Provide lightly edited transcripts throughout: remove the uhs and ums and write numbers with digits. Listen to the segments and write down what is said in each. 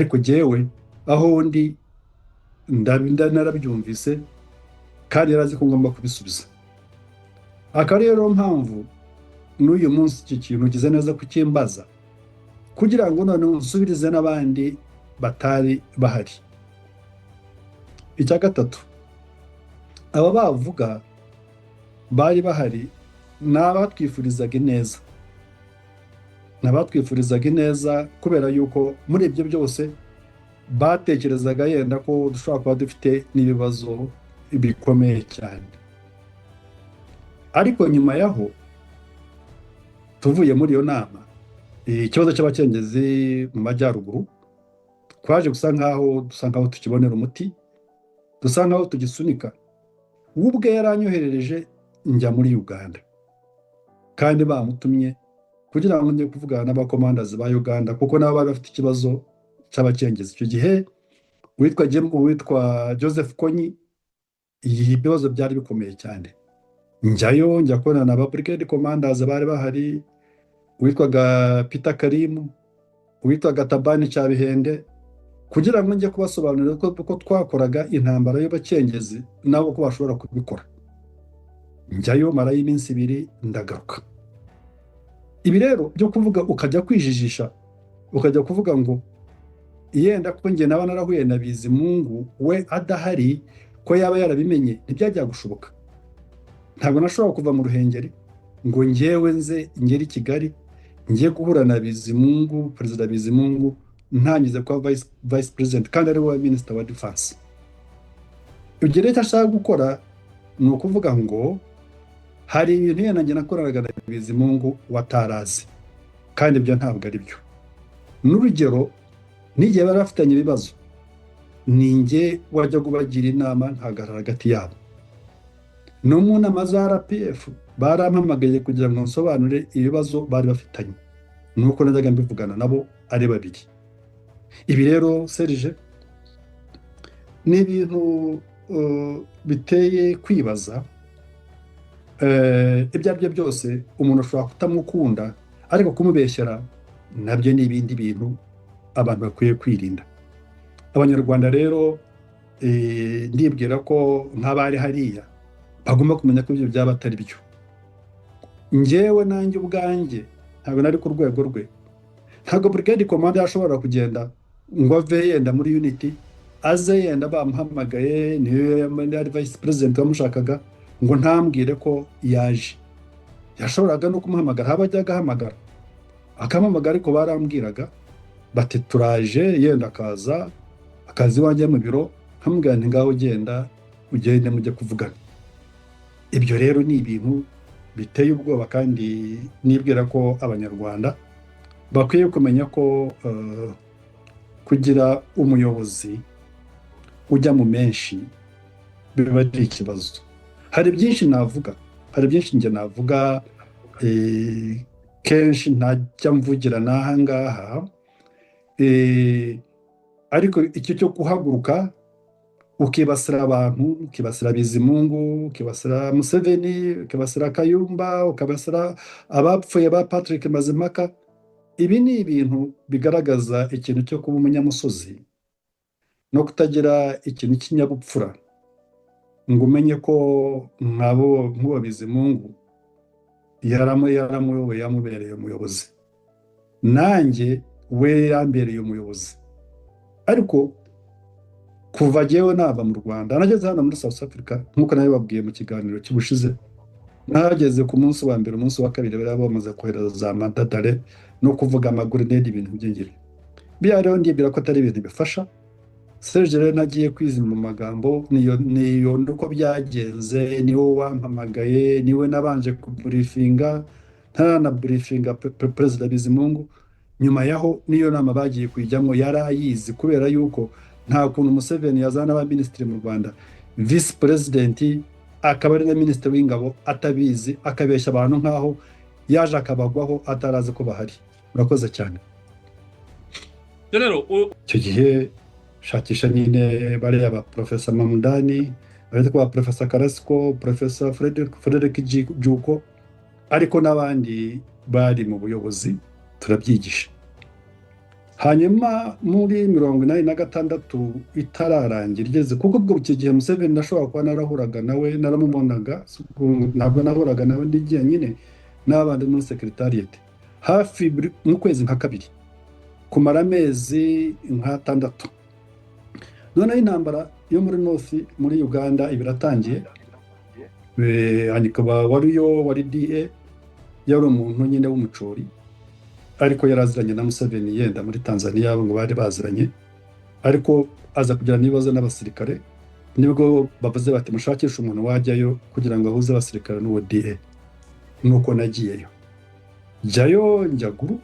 Ariko jyewe aho ndi narabyumvise, kandi yari azi ko ngomba kubisubiza. Akaba ariyo mpamvu n'uyu munsi iki kintu ugize neza kukimbaza, kugira ngo noneho nsubirize n'abandi batari bahari. Icya gatatu, aba bavuga bari bahari ni abatwifurizaga ineza, ni abatwifurizaga ineza, kubera yuko muri ibyo byose batekerezaga yenda ko dushobora kuba dufite n'ibibazo bikomeye cyane. Ariko nyuma yaho tuvuye muri iyo nama, ikibazo cy'abacengezi mu majyaruguru twaje gusa nkaho dusa nkaho tukibonera umuti, dusa nkaho tugisunika. We ubwe yaranyoherereje njya muri Uganda, kandi bamutumye kugira ngo njye kuvugana n'abakomandazi ba Uganda, kuko nabo bari bafite ikibazo cy'abacengezi icyo gihe. Uwitwa Joseph Kony, ibibazo byari bikomeye cyane. Njyayo, njya kubonana na ba brigade commanders bari bahari, uwitwaga Peter Karimu, uwitwaga Tabani Cyabihende, kugira ngo njye kubasobanurira ko twakoraga intambara y'abacengezi, nabo ko bashobora kubikora. Njyayo, marayo iminsi 2, ndagaruka. Ibi rero byo kuvuga, ukajya kwijijisha, ukajya kuvuga ngo yenda ko njye naba narahuye na Bizimungu we adahari, ko yaba yarabimenye, ntibyajya gushoboka. Ntabwo nashobora kuva mu Ruhengeri ngo njyewe nze ngere i Kigali ngiye guhura na Bizimungu, Perezida Bizimungu, ntangize kuba vice president kandi ari we minisita wa defense. Ibyo rero icyo ashaka gukora ni ukuvuga ngo hari ibintu yenda njye nakoranaga na Bizimungu watarazi, kandi ibyo ntabwo ari byo. N'urugero, n'igihe bari bafitanye ibibazo, ni njye wajya kubagira inama, nkahagarara hagati yabo. No mu nama za RPF barampamagaye kugira ngo nsobanure ibibazo bari bafitanye, nuko najyaga mbivugana nabo ari babiri. Ibi rero, Serge, ni ibintu biteye kwibaza. Ibyo ari byo byose, umuntu ashobora kutamukunda, ariko kumubeshyera nabyo ni ibindi bintu abantu bakwiye kwirinda. Abanyarwanda rero, ndibwira ko nk'abari hariya bagomba kumenya ko ibyo byaba atari byo. Njyewe nanjye ubwanjye ntabwo nari ku rwego rwe. Ntabwo brigade commander yashobora kugenda ngo ave yenda muri unit, aze yenda bamuhamagaye, niyo yari vice president wamushakaga, ngo ntambwire ko yaje. Yashoboraga no kumuhamagara, haba ajya agahamagara, akampamagara, ariko barambwiraga bati turaje, yenda akaza, akaza iwanjye mu biro, nkamubwira nti ngaho ugenda, ugende mujye kuvugana. Ibyo rero ni ibintu biteye ubwoba, kandi nibwira ko Abanyarwanda bakwiye kumenya ko kugira umuyobozi ujya mu menshi biba ari ikibazo. Hari byinshi navuga, hari byinshi njye navuga, kenshi ntajya mvugira n'aha ngaha, ariko icyo cyo guhaguruka ukibasira abantu, ukibasira Bizimungu, ukibasira Museveni, ukibasira Kayumba, ukibasira abapfuye ba Patrick Mazimpaka, ibi ni ibintu bigaragaza ikintu cyo kuba umunyamusozi no kutagira ikintu cy'inyabupfura, ngo umenye ko nk'abo, nk'uwo Bizimungu yaramuyoboye, yamubereye umuyobozi, nanjye we yambereye umuyobozi. Ariko kuva jyewe nava mu Rwanda nageze hano muri South Africa, nk'uko nabibabwiye mu kiganiro cy'ubushize, nahageze ku munsi wa mbere, umunsi wa kabiri bari bamaze kohereza za mandat d'arrêt no kuvuga amagrenade, ibintu by'ingeri biriya. Rero ndibwira ko atari ibintu bifasha. Serge rero, nagiye kwizima mu magambo, niyo uko byagenze, niwe wampamagaye, niwe nabanje kubriefinga, ntaranabriefinga Perezida Bizimungu. Nyuma yaho n'iyo nama bagiye kuyijyamo yari ayizi, kubera yuko nta kuntu Museveni yazana abaminisitiri mu Rwanda, visi president akaba ari na minisitiri w'ingabo, atabizi, akabeshya abantu nk'aho yaje akabagwaho atarazi ko bahari. Murakoze cyane. General Icyo gihe shakisha nyine bariya ba Profesa Mamudani, ba Profesa Karasiko, Profesa Frederick Juko, ariko n'abandi bari mu buyobozi, turabyigisha. Hanyuma muri 86 itararangira igeze, kuko ubwo icyo gihe Museveni nashobora kuba narahuraga nawe, naramubonaga, ntabwo nahuraga nawe ndi jyenyine, n'abandi muri secretariat hafi buri mu kwezi nka kabiri kumara amezi nk'atandatu. Noneho intambara yo muri North, muri Uganda, iba iratangiye. Hanyuma wariyo wari DA, yari umuntu nyine w'umucori, ariko yaraziranye na Museveni yenda muri Tanzania ngo bari baziranye, ariko aza kugirana n'ibibazo n'abasirikare. Nibwo bavuze bati: "Mushakishe umuntu wajyayo kugira ngo ahuze abasirikare n'uwo DA." Nuko nagiyeyo, njyayo, njya Gulu.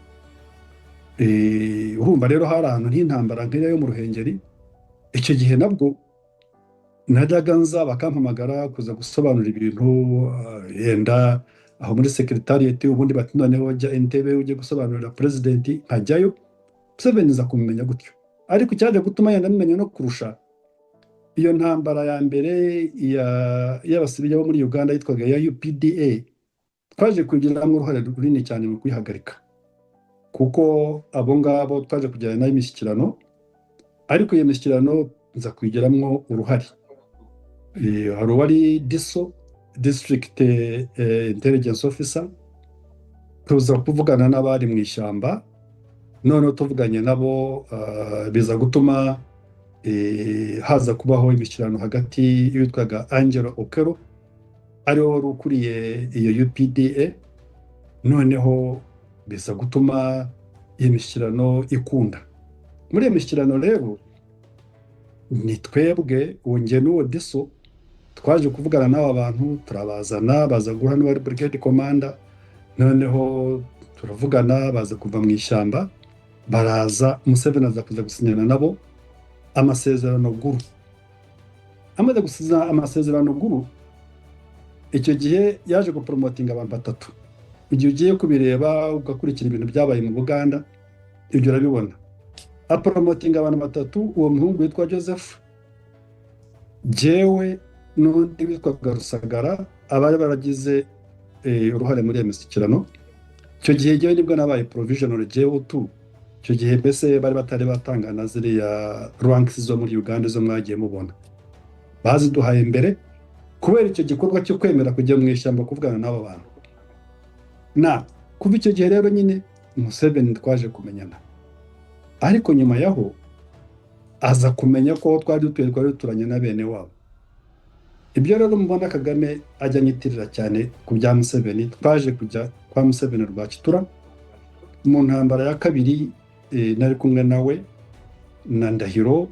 Urumva rero hari ahantu nk'intambara nk'iriya yo mu Ruhengeri. Icyo gihe nabwo najyaga nza bakampamagara kuza gusobanura ibintu, yenda aho muri secretariat, ubundi bati: "Noneho jya Entebbe ujye gusobanurira president." Nkajyayo. Museveni nza kumumenya gutyo, ariko icyaje gutuma yenda mumenya no kurusha, iyo ntambara ya mbere y'abasivili bo muri Uganda yitwaga ya UPDA, twaje kugiramo uruhare runini cyane mu kuyihagarika, kuko abo ngabo twaje kugirana nayo imishyikirano, ariko iyo mishyikirano nza kuyigiramo uruhare. Hari uwari DISO, District Intelligence Officer, tuza kuvugana n'abari mu ishyamba. Noneho tuvuganye nabo, biza gutuma haza kubaho imishyikirano hagati y'uwitwaga Angelo Okello, ariwe wari ukuriye iyo UPDA. Noneho biza gutuma iyo mishyikirano ikunda. Muri iyo mishyikirano rero ni twebwe, uwo njye n'uwo DISO, twaje kuvugana n'aba bantu, turabazana, baza guhura n'uwari brigade commander. Noneho turavugana, baza kuva mu ishyamba, baraza. Museveni aza kuza gusinyana nabo amasezerano Gulu. Amaze gusinya amasezerano Gulu, icyo gihe yaje gupromotinga abantu batatu. Igihe ugiye kubireba, ugakurikira ibintu byabaye mu Buganda, ibyo urabibona. Apromotinga abantu batatu: uwo muhungu witwa Joseph, jyewe n'undi witwaga Rusagara, abari baragize uruhare muri iyo mishyikirano. Icyo gihe jyewe nibwo nabaye provisional JO2. Icyo gihe mbese bari batari batanga na ziriya ranks zo muri Uganda zo mwagiye mubona, baziduhaye mbere kubera icyo gikorwa cyo kwemera kujya mu ishyamba kuvugana n'abo bantu. Na kuva icyo gihe rero nyine Museveni twaje kumenyana, ariko nyuma yaho aza kumenya ko twari dutuye, twari duturanye na bene wabo. Ibyo rero mubona Kagame ajya anyitirira cyane ku bya Museveni, twaje kujya kwa Museveni Rwakitura mu ntambara ya kabiri. Nari kumwe nawe na Ndahiro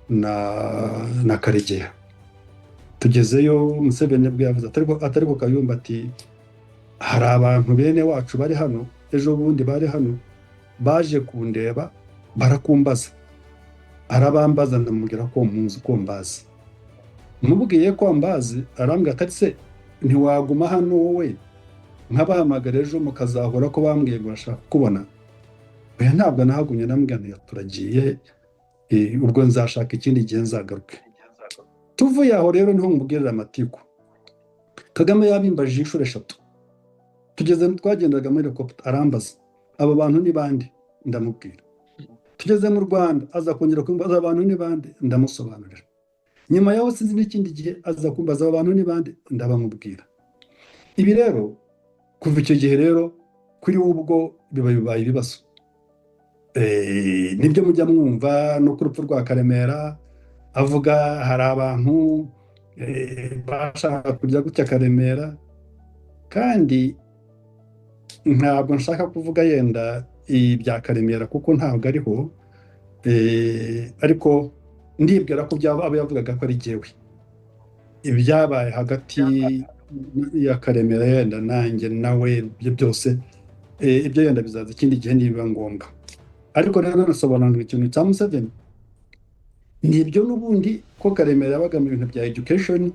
na Karegeya. Tugezeyo, Museveni nibwo yavuze atari ko Kayumba, ati: "Hari abantu bene wacu bari hano, ejo bundi bari hano, baje kundeba, barakumbaza." Arabambaza, ndamubwira ko muzi, ko mbazi. Mubwiye ko mbazi, arambwira ati: "Se ntiwaguma hano wowe, nkabahamagara ejo mukazahura, ko bambwiye ngo bashaka kukubona?" Oya, ntabwo nahagumye. Namubwira nti: "Turagiye, ubwo nzashaka ikindi gihe nzagaruke." Tuvuye aho rero niho mubwirira amatiku. Kagame yabimbajije inshuro eshatu. Tugeze, twagendaga muri helicopter, arambaza: "Abo bantu ni bande?" Ndamubwira. Tugeze mu Rwanda, aza kongera kumbaza: "Abantu ni bande?" Ndamusobanurira. Nyuma yaho, sinzi n'ikindi gihe, aza kumbaza: "Abo bantu ni bande?" Ndabamubwira. Ibi rero, kuva icyo gihe rero, kuri we ubwo biba bibaye ibibazo. Nibyo mujya mwumva no ku rupfu rwa Karemera, avuga hari abantu bashaka kujya gutya Karemera. Kandi ntabwo nshaka kuvuga yenda ibya Karemera kuko ntabwo ariho, ariko ndibwira ko byaba abo yavugaga ko ari jyewe. Ibyabaye hagati ya Karemera yenda nanjye nawe, ibyo byose, ibyo yenda bizaza ikindi gihe nibiba ngombwa. Ariko rero nasobanurira ikintu cya Museveni ni ibyo n'ubundi, ko Karemera yabaga mu bintu bya education,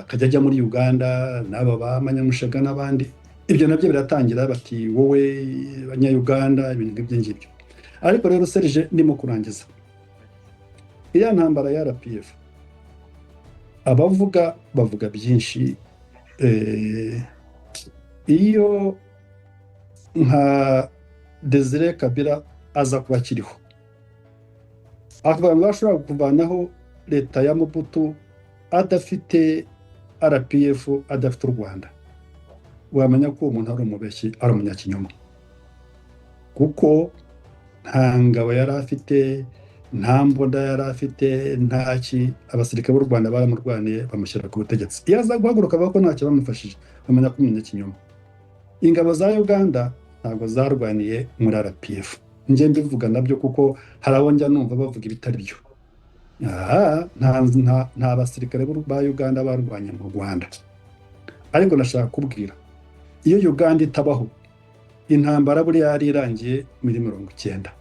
akajya ajya muri Uganda n'aba ba Manyamushega n'abandi. Ibyo nabyo biratangira bati: "Wowe Banyayuganda," ibintu nk'ibyo ngibyo. Ariko rero Serge, ndimo kurangiza, iriya ntambara ya RPF, abavuga bavuga byinshi. Iyo nka Desire Kabila aza kuba akiriho, akavuga ngo ashobora kuvanaho leta ya Mobutu adafite RPF, adafite u Rwanda, wamenya ko uwo muntu ari umubeshyi, ari umunyakinyoma, kuko nta ngabo yari afite, nta mbunda yari afite, ntaki. Abasirikare b'u Rwanda baramurwaniye, bamushyira ku butegetsi. Iyo aza guhaguruka avuga ko ntacyo bamufashije, bamenya ko umunyakinyoma. Ingabo za Uganda ntabwo zarwaniye muri RPF. Njye mbivuga nabyo kuko hari abo njya numva bavuga ibitari byo. Nta basirikare ba Uganda barwanye mu Rwanda. Ariko ndashaka kubwira, iyo Uganda itabaho, intambara buriya yari irangiye muri 90.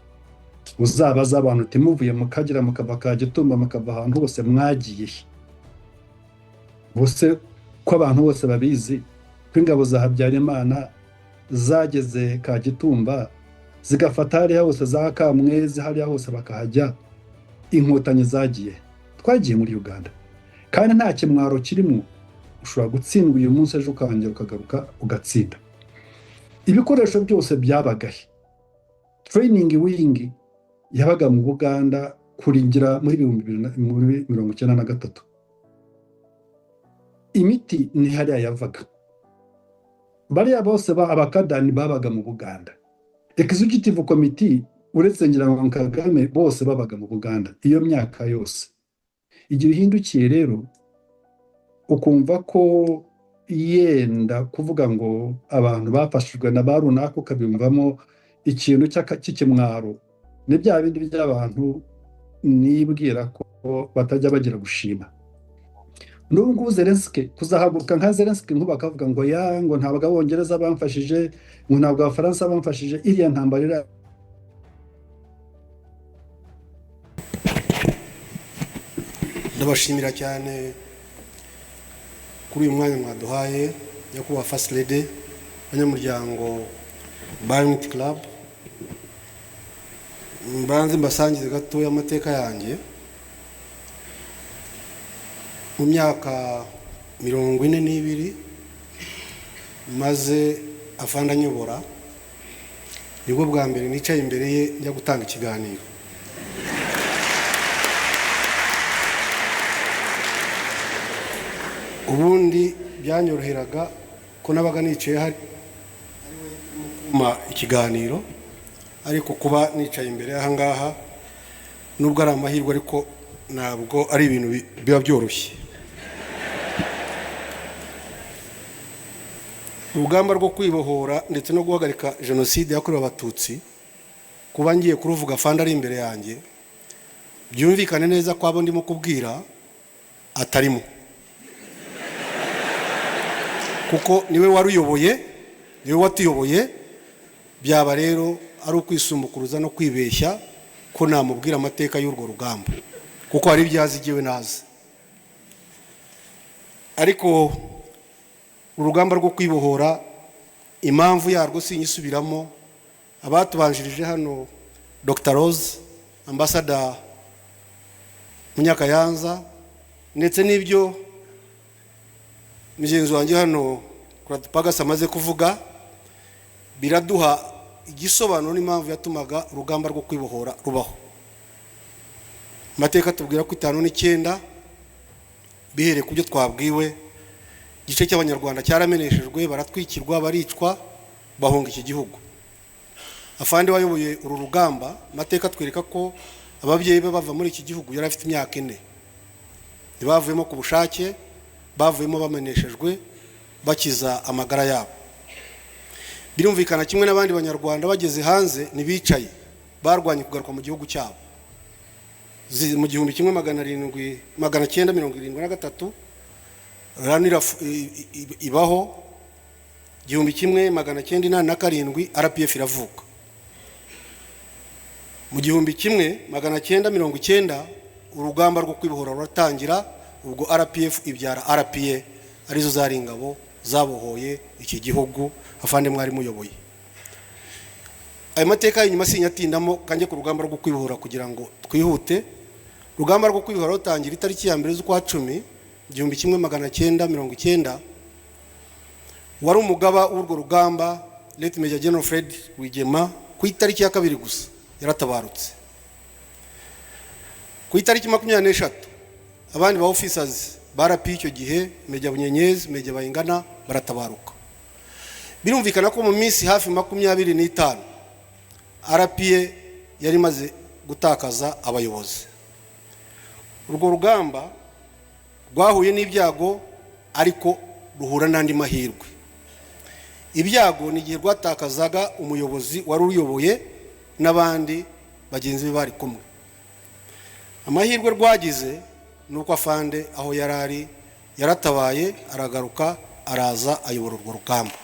Uzabaza abantu uti: "Muvuye mukagera, mukava Kagitumba, mukava ahantu hose, mwagiye he?" Bose ko abantu bose babizi ko ingabo za Habyarimana zageze Kagitumba, zigafata hariya hose za Kamwezi, hariya hose bakahajya, Inkotanyi zagiye? Twagiye muri Uganda. Kandi nta kimwaro kirimo. Ushobora gutsindwa uyu munsi, ejo ukongera ukagaruka ugatsinda. Ibikoresho byose byabagahe? Training wing yabaga mu Buganda kuringira muri 2093. Imiti ni hariya yavaga. Bariya bose abakadani babaga mu Buganda. Executive committee, uretse ngira ngo Kagame, bose babaga mu Buganda iyo myaka yose. Igihe uhindukiye rero ukumva ko yenda kuvuga ngo abantu bafashijwe na ba runaka, ukabiyumvamo ikintu cy'ikimwaro, ni bya bindi by'abantu nibwira ko batajya bagira gushima. N'ubu ngubu Zelensky, kuzahaguruka nka Zelensky nk'ubu bakavuga ngo ya ngo ntabwo Abongereza bamfashije, ngo ntabwo Abafaransa bamfashije, iriya ntambara ira Ndabashimira cyane kuri uyu mwanya mwaduhaye, nyakubahwa First Lady, abanyamuryango ba Unity Club. Mbanze mbasangize gatoya amateka yanjye. Mu myaka 42 maze afande anyobora, nibwo bwa mbere nicaye imbere ye njya gutanga ikiganiro. Ubundi byanyoroheraga ko nabaga nicaye hari kuma ikiganiro, ariko kuba nicaye imbere y'aha ngaha, nubwo ari amahirwe, ariko ntabwo ari ibintu biba byoroshye. Urugamba rwo kwibohora ndetse no guhagarika jenoside yakorewe Abatutsi, kuba ngiye kuruvuga afande ari imbere yanjye, byumvikane neza ko abo ndimo kubwira atarimo, kuko niwe waruyoboye, niwe watuyoboye. Byaba rero ari ukwisumbukuruza no kwibeshya ko namubwira amateka y'urwo rugamba, kuko hari ibyo azi jyewe nazi. Ariko urugamba rwo kwibohora, impamvu yarwo sinyisubiramo. Abatubanjirije hano, Dr Rose, Ambassador Munyakayanza, ndetse n'ibyo mugenzi wanjye hano Pagas amaze kuvuga, biraduha igisobanuro n'impamvu yatumaga urugamba rwo kwibohora rubaho. Amateka tubwira ko 59, bihereye ku byo twabwiwe, igice cy'Abanyarwanda cyarameneshejwe, baratwikirwa, baricwa, bahunga iki gihugu. Afande wayoboye uru rugamba, amateka atwereka ko ababyeyi be bava muri iki gihugu yari afite imyaka 4. Ntibavuyemo ku bushake, bavuyemo bameneshejwe, bakiza amagara yabo. Birumvikana, kimwe n'abandi Banyarwanda bageze hanze ntibicaye, barwanye kugaruka mu gihugu cyabo. Mu 1973 RANU ibaho, 1987 RPF iravuka. Mu 1990 urugamba rwo kwibohora ruratangira. Ubwo RPF ibyara RPA, arizo zari ingabo zabohoye iki gihugu afande mwari muyoboye. Ayo mateka y'inyuma sinyatindamo, kanjye ku rugamba rwo kwibohora kugira ngo twihute. Urugamba rwo kwibohora rutangira itariki ya 1 z'ukwa 10 1990. Wari umugaba w'urwo rugamba, Late Major General Fred Rwigema, ku itariki ya 2 gusa. Yaratabarutse ku itariki 23. Abandi ba officers ba RPA icyo gihe, Major Bunyenyezi, Major Bayingana, baratabaruka. Birumvikana ko mu minsi hafi 25 RPA yari imaze gutakaza abayobozi. Urwo rugamba rwahuye n'ibyago, ariko ruhura n'andi mahirwe. Ibyago ni igihe rwatakazaga umuyobozi wari uruyoboye n'abandi bagenzi be bari kumwe. Amahirwe rwagize ni uko afande aho yari ari yaratabaye, aragaruka, araza ayobora urwo rugamba.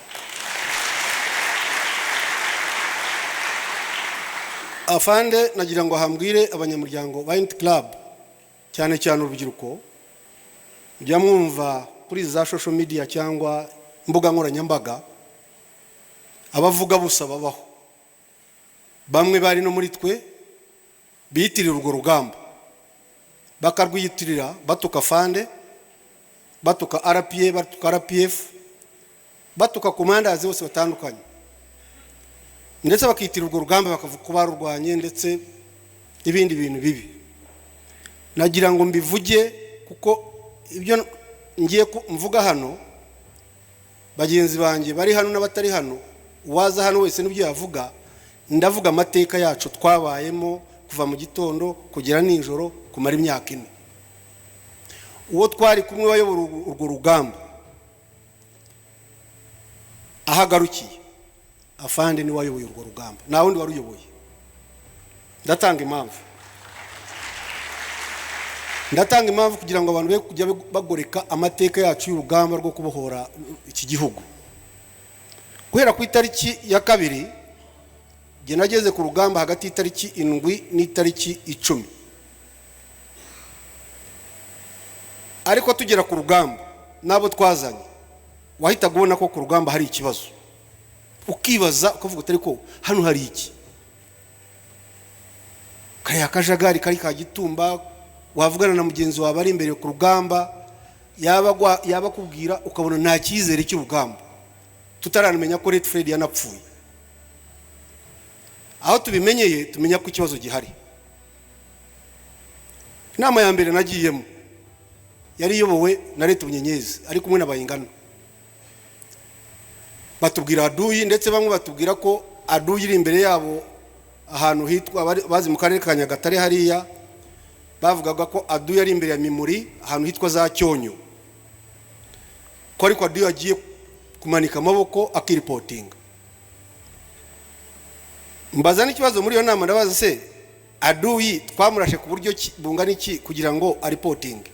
Afande, nagira ngo ahambwire abanyamuryango ba Unity Club, cyane cyane urubyiruko, mujya mwumva kuri za social media cyangwa imbuga nkoranyambaga, abavuga busa babaho. Bamwe bari no muri twe biyitirira urwo rugamba, bakarwiyitirira batuka afande, batuka RPA, batuka RPF, batuka commanders bose batandukanye, ndetse bakiyitirira urwo rugamba, bakavuga ko barurwanye, ndetse n'ibindi bintu bibi. Nagira ngo mbivuge kuko ibyo ngiye mvuga hano, bagenzi banjye bari hano n'abatari hano, uwaza hano wese n'ibyo yavuga, ndavuga amateka yacu twabayemo kuva mu gitondo kugera nijoro kumara imyaka 4. Uwo twari kumwe wayobora urwo rugamba ahagarukiye, afande niwe wayoboye urwo rugamba, nta wundi waruyoboye. Ndatanga impamvu, ndatanga impamvu kugira ngo abantu be kujya bagoreka amateka yacu y'urugamba rwo kubohora iki gihugu. Guhera ku itariki ya 2, njye nageze ku rugamba hagati y'itariki 7 n'itariki 10, ariko tugera ku rugamba n'abo twazanye, wahitaga ubona ko ku rugamba hari ikibazo, ukibaza ukavuga uti ariko hano hari iki? Kariya kajagari kari ka Gitumba, wavugana na mugenzi wawe ari imbere ku rugamba, yaba akubwira ukabona nta cyizere cy'urugamba, tutaramenya ko Red Fred yanapfuye. Aho tubimenyeye, tumenya ko ikibazo gihari. Inama ya mbere nagiyemo yari iyobowe na Leta Bunyenyezi ari kumwe na Bayingana. Batubwira aduyi, ndetse bamwe batubwira ko aduyi iri imbere yabo ahantu hitwa bazi mu karere ka Nyagatare hariya, bavugaga ko aduyi ari imbere ya Mimuri ahantu hitwa za Cyonyo, ko ariko aduyi agiye kumanika amaboko akiripotinga. Mbaza n'ikibazo muri iyo nama, ndabaza se aduyi twamurashe ku buryo bungana iki kugira ngo aripotinge?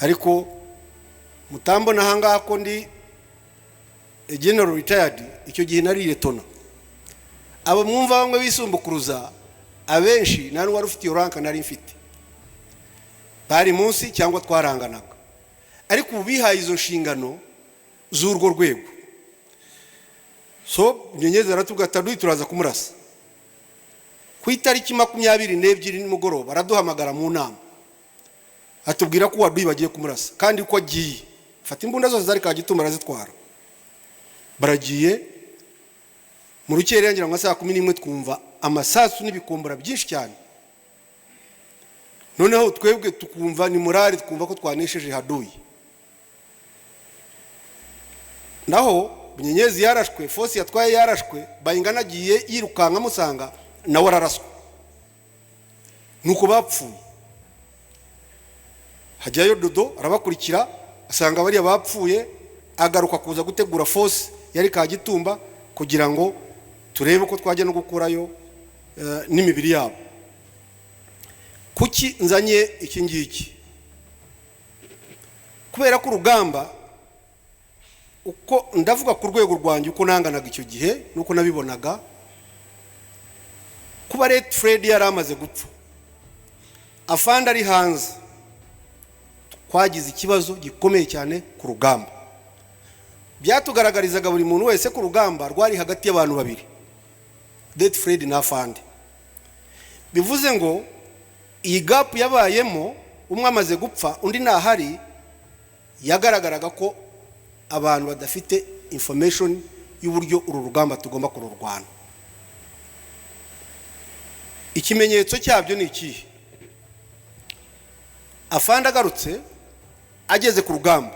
Ariko mutambona ahangaha ko ndi general retired, icyo gihe nari lieutenant. Abo mwumva bamwe bisumbukuruza, abenshi nta n'uwari ufite iyo rank nari mfite, bari munsi cyangwa twaranganaga, ariko ubu bihaye izo nshingano z'urwo rwego. So Nyenyezi aratubwira ati aduyi turaza kumurasa. Ku itariki 22 nimugoroba araduhamagara mu nama, atubwira ko uwaduyi bagiye kumurasa, kandi ko agiye fata imbunda zose zari Kagitumba arazitwara. Baragiye mu rukerera, ngira ngo saa 11, twumva amasasu n'ibikombora byinshi cyane. Noneho twebwe tukumva ni morale, twumva ko twanesheje haduyi. Naho Bunyenyezi yarashwe, force yatwaye yarashwe, Bayingana agiye yirukanka amusanga nawe araraswa, nuko bapfuye. Hajyayo Dodo arabakurikira, asanga bariya bapfuye, agaruka kuza gutegura force yari Kagitumba kugira ngo turebe uko twajya no gukurayo n'imibiri yabo. Kuki nzanye iki ngiki? Kubera ko urugamba, uko ndavuga ku rwego rwanjye, uko nanganaga icyo gihe nuko nabibonaga, kuba Red Fred yari amaze gupfa, afande ari hanze, twagize ikibazo gikomeye cyane ku rugamba. Byatugaragarizaga buri muntu wese ko urugamba rwari hagati y'abantu babiri, Red Fred na afande. Bivuze ngo iyi gap yabayemo, umwe amaze gupfa undi ntahari, yagaragaraga ko abantu badafite information y'uburyo uru rugamba tugomba kururwana. Ikimenyetso cyabyo ni ikihe? Afande agarutse, ageze ku rugamba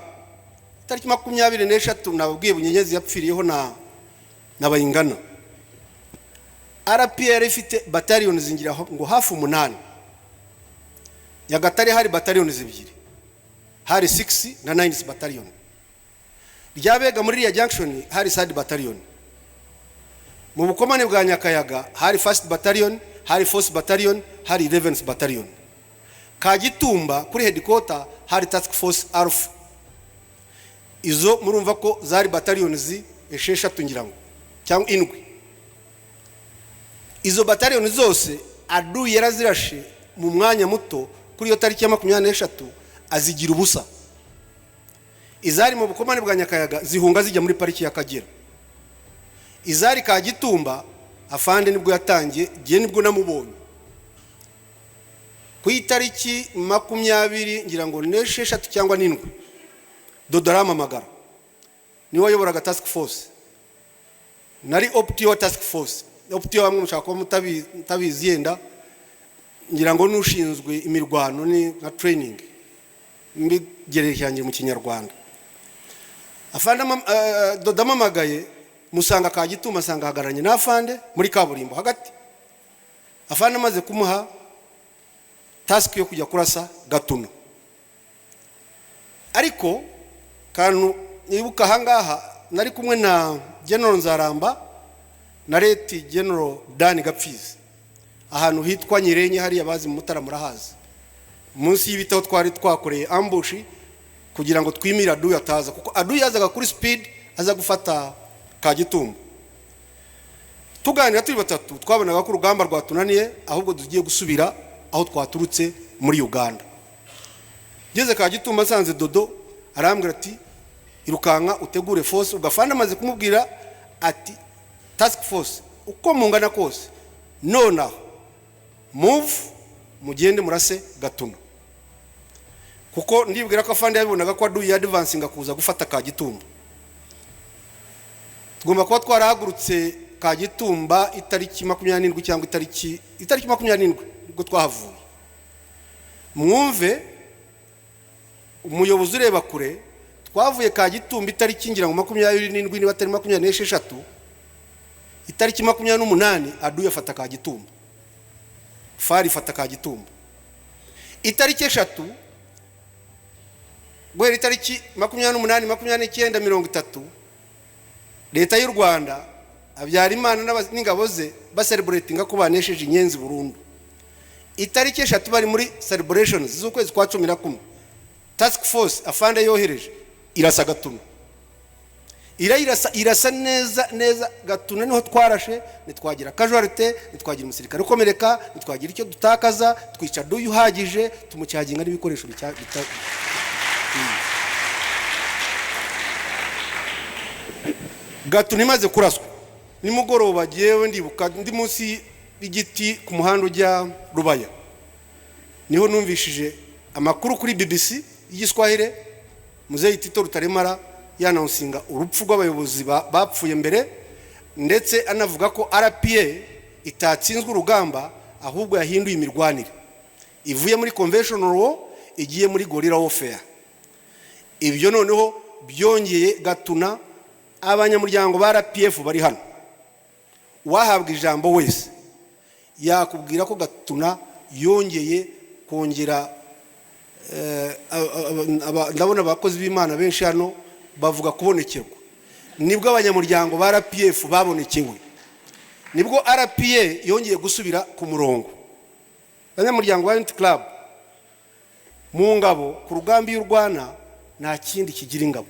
itariki 23, nababwiye Bunyenyezi yapfiriyeho na Bayingana. RPA ifite bataliyoni zingira ngo hafi umunani. Nyagatare hari bataliyoni ebyiri, hari 6 na 9 bataliyoni. Ryabega muri iriya junction hari third bataliyoni. Mu bukomane bwa Nyakayaga hari first bataliyoni, hari fourth bataliyoni, hari 11th bataliyoni. Kagitumba kuri headquarter hari Task Force Alpha. Izo murumva ko zari bataliyoni esheshatu ngira ngo cyangwa indwi. Izo bataliyoni zose aduyi yarazirashe mu mwanya muto kuri iyo tariki ya 23, azigira ubusa. Izari mu bukomane bwa Nyakayaga zihunga zijya muri Pariki y'Akagera. Izari Kagitumba, afande nibwo yatangiye gihe, nibwo namubonye ku itariki 20 ngira ngo n'esheshatu cyangwa n'indwi. Dodo arampamagara, niwe wayoboraga task force, nari OPTO wa task force. OPTO bamwe mushaka kuba mutabizi yenda, ngira ngo n'ushinzwe imirwano, ni nka training mbigerekeranye mu Kinyarwanda. Afande Dodo amamagaye, musanga Kagitumba, asanga ahagararanye n'afande muri kaburimbo hagati. Afande amaze kumuha task yo kujya kurasa Gatuna. Ariko kantu nibuka ahangaha, nari kumwe na General Nzaramba na late General Dan Gapfizi, ahantu hitwa Nyirenye hariya, bazi mu Mutara murahazi, munsi y'ibiti aho twari twakoreye ambush kugira ngo twimire aduyi ataza, kuko aduyi yazaga kuri speed aza gufata Kagitumba. Tuganira turi batatu, twabonaga ko urugamba rwatunaniye, ahubwo tugiye gusubira aho twaturutse muri Uganda. Ngeze Kagitumba nsanze Dodo, arambwira ati: "Irukanka utegure force." Ugafanda amaze kumubwira ati: "Task force, uko mungana kose, nonaha move, mugende murase Gatuna," kuko ndibwira ko afande yabibonaga ko aduyi advancinga kuza gufata Kagitumba. Tugomba kuba twarahagurutse Kagitumba itariki 27 cyangwa itariki 27 nibwo twahavuye. Mwumve umuyobozi ureba kure. Twavuye Kagitumba itariki ngira ngo 27, niba atari 26. Itariki 28 aduyi afata Kagitumba, FAR ifata Kagitumba. Itariki 3, guhera itariki 28, 29, 30, Leta y'u Rwanda, Habyarimana n'ingabo ze bacelebratinga ko banesheje inyenzi burundu. Itariki 3 bari muri celebrations z'ukwezi kwa 11, task force afande yohereje irasa Gatuna, irayirasa, irasa neza neza Gatuna. Niho twarashe, ntitwagira casualty, ntitwagira umusirikare ukomereka, ntitwagira icyo dutakaza. Twica duyu uhagije, tumucharginga n'ibikoresho Gatuna imaze kuraswa nimugoroba, jyewe ndibuka ndi munsi y'igiti ku muhanda ujya Rubaya, niho numvishije amakuru kuri BBC y'Igiswahili, Muzeyi Tito Rutaremara yanannouncinga urupfu rw'abayobozi bapfuye mbere, ndetse anavuga ko RPA itatsinzwe urugamba, ahubwo yahinduye imirwanire, ivuye muri conventional war igiye muri guerrilla warfare. Ibyo noneho byongeye Gatuna. Abanyamuryango ba RPF bari hano, uwahabwa ijambo wese yakubwira ko Gatuna yongeye kongera ndabona abakozi b'Imana benshi hano bavuga kubonekerwa. Nibwo abanyamuryango ba RPF babonekewe, nibwo RPA yongeye gusubira ku murongo. Abanyamuryango ba Unity Club, mu ngabo ku rugamba iyo urwana nta kindi kigira ingabo.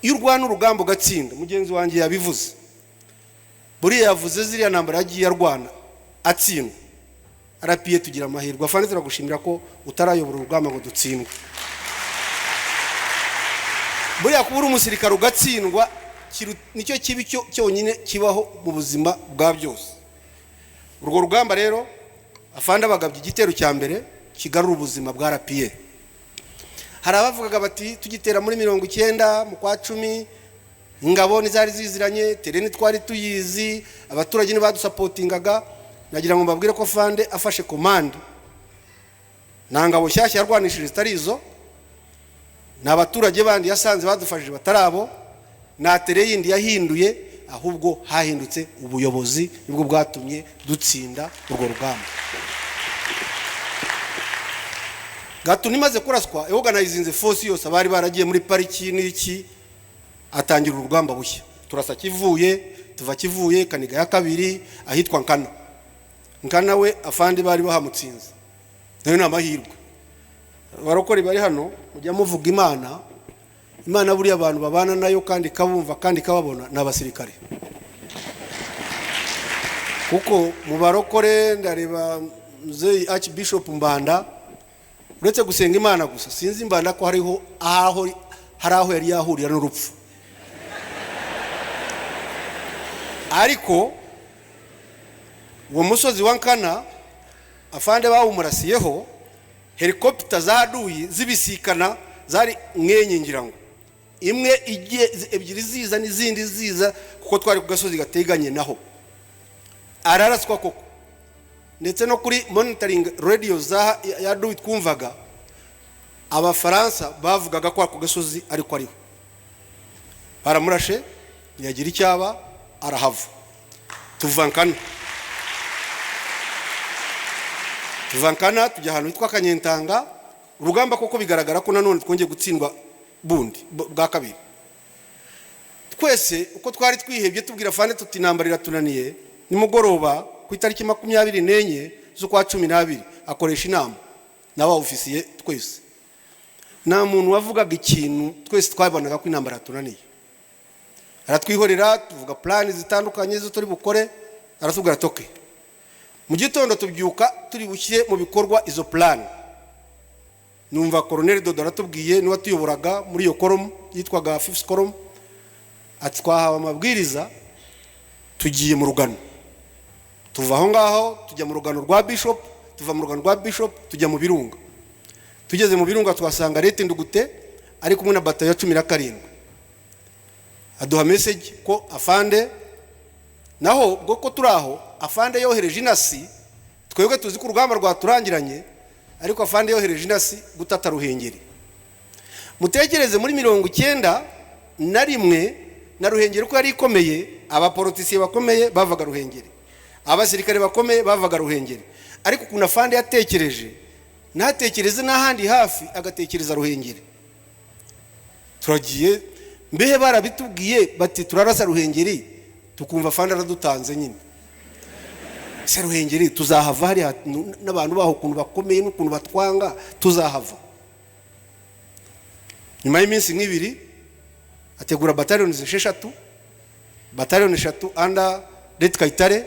Iyo urwana urugamba ugatsinda, mugenzi wanjye yabivuze, buriya yavuze ziriya ntambara yagiye arwana atsindwa. RPA tugira amahirwe. Afande, turagushimira ko utarayobora urugamba ngo dutsindwe. Buriya kuba uri umusirikare ugatsindwa nicyo kibi cyonyine kibaho mu buzima bwa byose. Urwo rugamba rero, afande abagabye igitero cya mbere kigarura ubuzima bwa RPA. Hari abavugaga bati: "Tugitera muri 90 mu kwa 10, ingabo ntizari ziziranye, terrain twari tuyizi, abaturage ntibadusupportingaga." Nagira ngo mbabwire ko fande afashe command, nta ngabo nshyashya yarwanishije zitari izo, ni abaturage bandi yasanze badufashije batari abo, nta terrain yindi yahinduye, ahubwo hahindutse ubuyobozi, nibwo bwatumye dutsinda urwo rugamba. Gatuna imaze kuraswa, yorganizinze force yose abari baragiye muri pariki n'iki, atangira urugamba bushya. Turasa Kivuye, tuva Kivuye Kaniga ya kabiri ahitwa Nkana. Nkana we afandi bari bahamutsinze, nayo ni amahirwe. Abarokore bari hano, mujya muvuga Imana. Imana buriya abantu babana nayo kandi ikabumva kandi ikababona ni abasirikare, kuko mu barokore ndareba muzeyi Archbishop Mbanda, uretse gusenga Imana gusa, sinzi Mbanda ko hariho aho hari aho yari yahurira n'urupfu. Ariko uwo musozi wa Nkana afande bawumurasiyeho, helikopita za aduyi zibisikana zari mwenye, ngira ngo imwe igiye, ebyiri ziza n'izindi ziza, kuko twari ku gasozi gateganye naho. Araraswa koko, ndetse no kuri monitoring radio za ya aduyi twumvaga Abafaransa bavugaga ko ako gasozi ariko ariho. Baramurashe ntiyagira icyaba, arahava. Tuva Nkana, tuva Nkana tujya ahantu hitwa Kanyentanga. Urugamba koko bigaragara ko nanone twongeye gutsindwa bundi bwa kabiri. Twese uko twari twihebye tubwira fande tuti intambara iratunaniye. Nimugoroba ku itariki 24 z'ukwa 12 akoresha inama n'aba ofisiye twese, nta muntu wavugaga ikintu, twese twabonaga ko intambara yatunaniye. Aratwihorera, tuvuga plani zitandukanye zo turi bukore, aratubwira toke. Mu gitondo tubyuka turi bushyire mu bikorwa izo plani. Numva Colonel Dodo aratubwiye, niwe watuyoboraga muri iyo column yitwaga fifth column, ati twahawe amabwiriza tugiye mu rugano. Tuva aho ngaho tujya mu rugano rwa Bishop, tuva mu rugano rwa Bishop tujya mu Birunga. Tugeze mu Birunga tuhasanga Leta Ndugute ari kumwe na batayo ya 17, aduha message ko afande naho ubwo ko turi aho, afande yohereje inasi. Twebwe tuzi ko urugamba rwaturangiranye, ariko afande yohereje inasi gutata Ruhengeri. Mutekereze muri 91 na Ruhengeri uko yari ikomeye, abapolitisiye bakomeye bavaga Ruhengeri, abasirikare bakomeye bavaga Ruhengeri, ariko ukuntu afande yatekereje ntatekereze n'ahandi hafi, agatekereza Ruhengeri. Turagiye, mbehe barabitubwiye bati turarasa Ruhengeri, tukumva afande aradutanze nyine. Se Ruhengeri tuzahava hariya n'abantu baho ukuntu bakomeye n'ukuntu batwanga, tuzahava. Nyuma y'iminsi nk'ibiri ategura bataliyoni 6, bataliyoni 3 under Leti Kayitare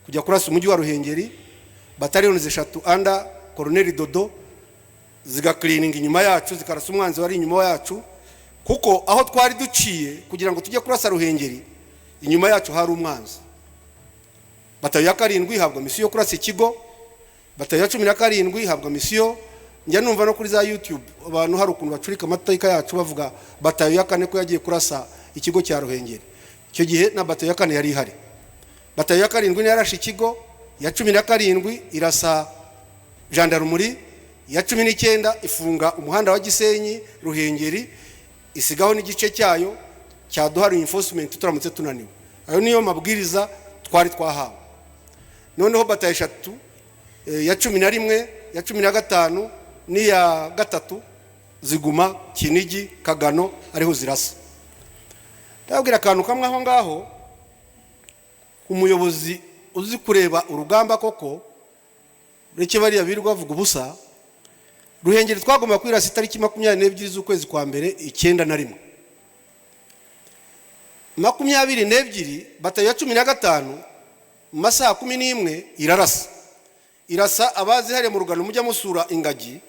kujya kurasa umujyi wa Ruhengeri, bataliyoni 3 under Colonel Dodo zigakirininga inyuma yacu, zikarasa umwanzi wari inyuma yacu, kuko aho twari duciye kugira ngo tujye kurasa Ruhengeri inyuma yacu hari umwanzi. Batayo ya 7 ihabwa misiyo yo kurasa ikigo, batayo ya 17 ihabwa misiyo. Njya numva no kuri za YouTube abantu hari ukuntu bacurika amateka yacu bavuga batayo ya 4 ko yagiye kurasa ikigo cya Ruhengeri. Icyo gihe na batayo ya 4 yari ihari. Batayo ya 7 yarashe ikigo, ya 17 irasa gendarmerie, ya 19 ifunga umuhanda wa Gisenyi Ruhengeri, isigaho n'igice cyayo cyaduha reinforcement turamutse tunaniwe. Ayo niyo mabwiriza twari twahawe. Noneho batayo 3, ya 11, ya 15 n'iya 3 ziguma Kinigi Kagano ariho zirasa. Ndababwira akantu kamwe aho ngaho, umuyobozi uzi kureba urugamba koko, ureke bariya birirwa bavuga ubusa. Ruhengeri twagomba kwirasa itariki 22 z'ukwezi kwa mbere 91. 22 batayo ya 15 mu masaha 11 irarasa. Irasa abazi hariya mu rugano mujya musura ingagi,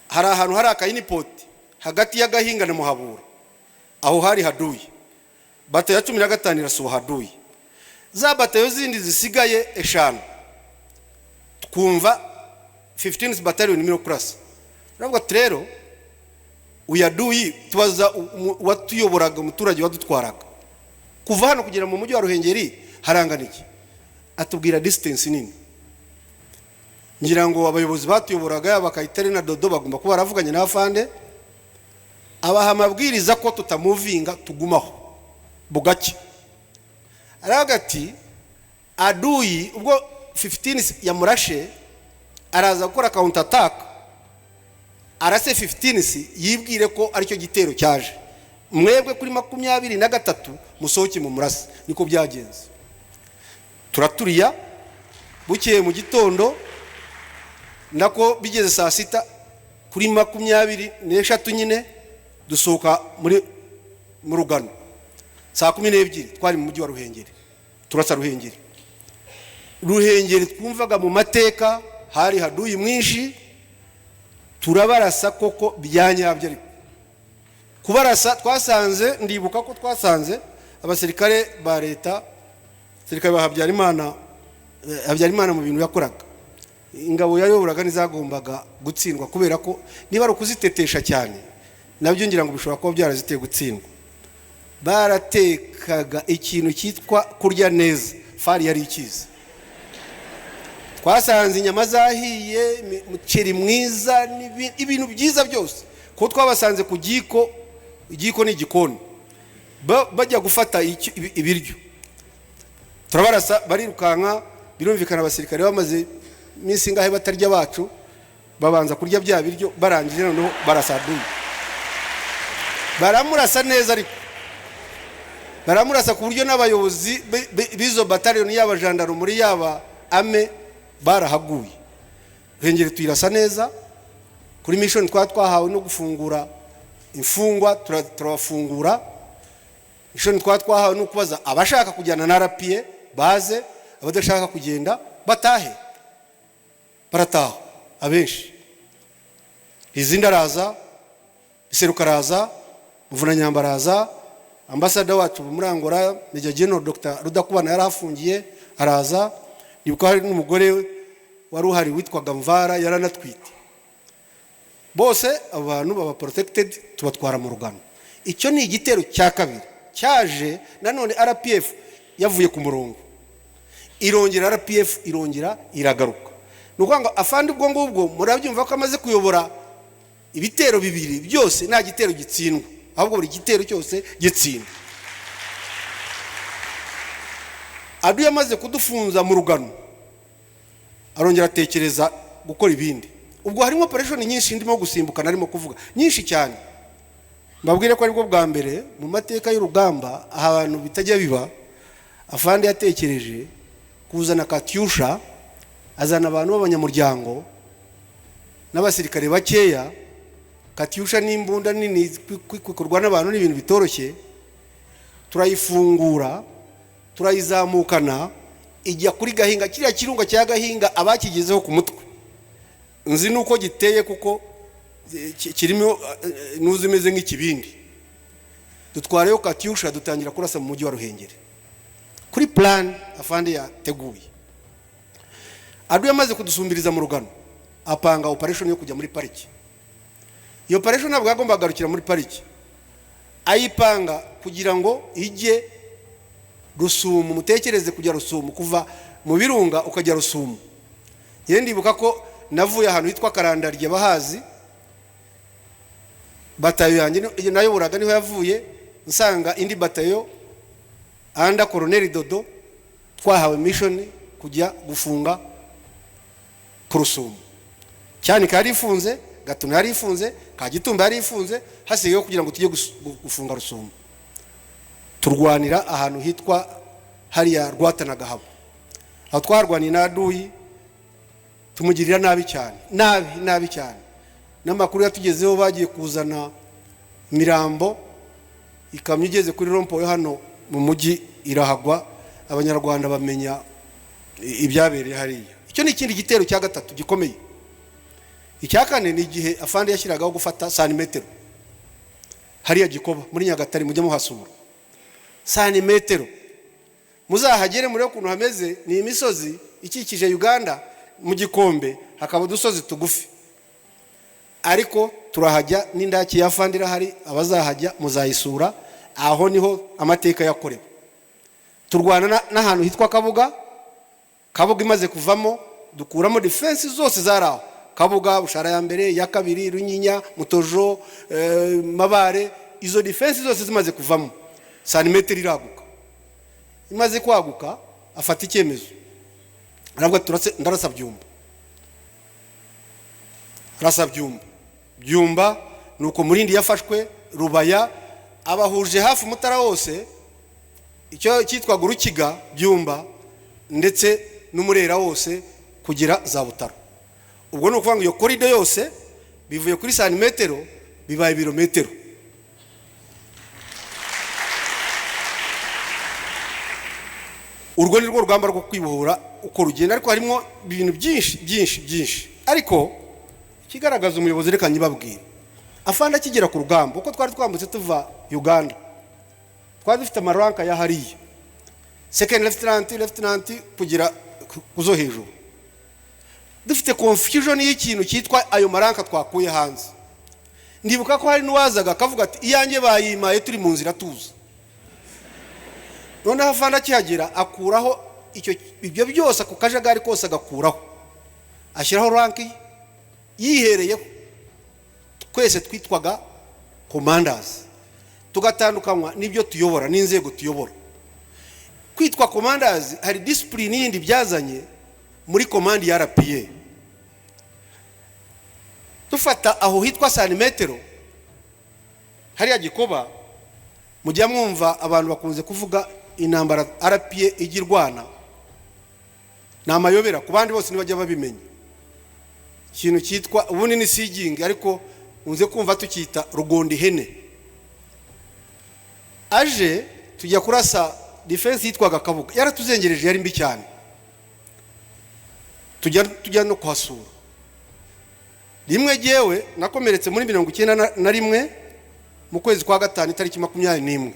hari ahantu hari akayinipoti hagati y'Agahinga na Muhabura, aho hari haduye. Batayo ya 15 irasuha haduye. Za batayo zindi zisigaye 5 twumva 15th battalion irimo kurasa. Turavuga ati rero uyaduyi, tubaza uwatuyoboraga, umuturage wadutwaraga kuva hano kugera mu mujyi wa Ruhengeri harangana iki? Atubwira distance nini. Ngira ngo abayobozi batuyoboraga, yaba Kayitare na Dodo, bagomba kuba baravuganye na afande, abaha amabwiriza ko tutamuvinga, tugumaho bugake. Aravuga ati: "Aduyi ubwo 15 yamurashe, araza gukora counter attack, arase 15, yibwire ko aricyo gitero cyaje. Mwebwe kuri 23 musohoke mu murasi." Niko byagenze. Turaturiya, bukeye mu gitondo, nako bigeze saa 6 kuri 23 nyine, dusohoka muri mu rugano. Saa 12 twari mu mujyi wa Ruhengeri, turasa Ruhengeri. Ruhengeri twumvaga mu mateka hari haduyi mwinshi, turabarasa koko bya nyabyo. Ariko kubarasa twasanze, ndibuka ko twasanze abasirikare ba leta, abasirikare ba Habyarimana. Habyarimana mu bintu yakoraga, ingabo yayoboraga ntizagombaga gutsindwa, kubera ko niba ari ukuzitetesha cyane, nabyo ngira ngo bishobora kuba byaraziteye gutsindwa. Baratekaga ikintu cyitwa kurya neza, FAR yari ikizi. Twasanze inyama zahiye, umuceri mwiza, ibintu byiza byose, kuko twabasanze ku giko. Igiko ni igikoni. Bajya gufata ibiryo, turabarasa, barirukanka. Birumvikana, abasirikare bamaze iminsi ingahe batarya bacu, babanza kurya bya biryo, barangije noneho barasaduye, baramurasa neza. Ariko baramurasa ku buryo n'abayobozi b'izo bataliyoni, yaba jandarumuri, yaba ame, barahaguye. Ruhengeri tuyirasa neza. Kuri mission twaba twahawe no gufungura imfungwa, turabafungura. Mission twaba twahawe no kubaza abashaka kujyana na RPA baze, abadashaka kugenda batahe. Barataha abenshi. Izindi araza, Iseruka araza, Muvunanyamba araza, ambasada wacu muri Angola, Major General Dr Rudakubana yari afungiye, araza. Ndibuka hari n'umugore wari uhari witwaga Mvara, yaranatwite. Bose abo bantu baba protected, tubatwara mu rugano. Icyo ni igitero cya kabiri cyaje. Nanone RPF yavuye ku murongo, irongera, RPF irongera iragaruka. Ni ukuvuga ngo afande ubwo ngubwo murabyumva ko amaze kuyobora ibitero bibiri byose nta gitero gitsindwa, ahubwo buri gitero cyose gitsindwa. Aduyi amaze kudufunza mu rugano, arongera atekereza gukora ibindi. Ubwo harimo operation nyinshi ndimo gusimbuka, narimo kuvuga nyinshi cyane. Mbabwire ko aribwo bwa mbere mu mateka y'urugamba, ahantu bitajya biba, afande yatekereje kuzana katyusha, azana abantu b'abanyamuryango n'abasirikare bakeya. Katyusha n'imbunda nini kwikorwa n'abantu ni ibintu bitoroshye. Turayifungura, turayizamukana, ijya kuri Gahinga, kiriya kirunga cya Gahinga. Abakigezeho ku mutwe nzi nuko giteye, kuko kirimo nuzi imeze nk'ikibindi. Dutwarayo katyusha, dutangira kurasa mu mujyi wa Ruhengeri kuri plan afande yateguye. Aduyi amaze kudusumbiriza mu rugano, apanga operation yo kujya muri pariki. Iyo operation ntabwo yagomba kugarukira muri pariki, ayipanga kugira ngo ijye Rusumo. Mutekereze kujya Rusumo, kuva mu birunga ukajya Rusumo. Yewe, ndibuka ko navuye ahantu hitwa Karandarya, bahazi, batayo yanjye nayoboraga niho yavuye, nsanga indi batayo under Koroneri Dodo, twahawe mission kujya gufunga ku Rusumo. Cyanika yari ifunze, Gatuna yari ifunze, Kagitumba yari ifunze, hasigayeho kugira ngo tujye gufunga Rusumo. Turwanira ahantu hitwa hariya Rwatanagahabo. Aho twarwaniye na aduyi, tumugirira nabi cyane, nabi nabi cyane. N'amakuru yatugezeho, bagiye kuzana imirambo, ikamyo igeze kuri rond-point hano mu mujyi irahagwa, Abanyarwanda bamenya ibyabereye hariya. Icyo ni ikindi gitero cya gatatu gikomeye. Icya kane ni igihe afande yashyiragaho gufata santimetero hariya Gikoba muri Nyagatare. Mujye muhasura santimetero, muzahagere murebe ukuntu hameze. Ni imisozi ikikije Uganda, mu gikombe hakaba udusozi tugufi, ariko turahajya n'indaki ya afande irahari. Abazahajya muzayisura, aho niho amateka yakorewe. Turwana n'ahantu hitwa Kabuga. Kabuga imaze kuvamo, dukuramo defense zose zari aho: Kabuga, Bushara ya mbere, ya kabiri, Runyinya, Mutojo, Mabare. Izo defense zose zimaze kuvamo, santimetero iraguka. Imaze kwaguka, afata icyemezo, aravuga ati: "Ndarasa Byumba." Arasa Byumba. Byumba ni uko Murindi yafashwe, Rubaya abahuje hafi Umutara wose, icyo cyitwaga Urukiga, Byumba ndetse n'Umurera wose kugera za Butaro. Ubwo ni ukuvuga ngo iyo corridor yose bivuye kuri santimetero bibaye ibirometero. Urwo ni rwo rugamba rwo kwibohora uko rugenda, ariko harimo ibintu byinshi byinshi byinshi. Ariko ikigaragaza umuyobozi, reka nyibabwire. Afande akigera ku rugamba, uko twari twambutse tuva Uganda, twari dufite ama rank ya hariya: second lieutenant, lieutenant, kugera ku zo hejuru. Dufite confusion y'ikintu cyitwa ayo ma rank twakuye hanze. Ndibuka ko hari n'uwazaga akavuga ati: "Iyanjye bayimaye turi mu nzira tuza." Noneho afande akihagera akuraho ibyo byose, ako kajagari kose agakuraho, ashyiraho rank yihereyeho. Twese twitwaga commanders, tugatandukanywa n'ibyo tuyobora n'inzego tuyobora. Kwitwa commanders, hari discipline yindi byazanye muri command ya RPA. Dufata aho hitwa santimetero hariya Gikoba, mujya mwumva abantu bakunze kuvuga intambara RPA ijya irwana ni amayobera ku bandi bose, ntibajya babimenya. Ikintu cyitwa ubundi ni sieging, ariko unze kumva tukita rugonda ihene. Aje tujya kurasa defense yitwaga Kabuga, yaratuzengereje, yari mbi cyane. Tujya no kuhasura rimwe. Jyewe nakomeretse muri 91 mu kwezi kwa gatanu, itariki 21.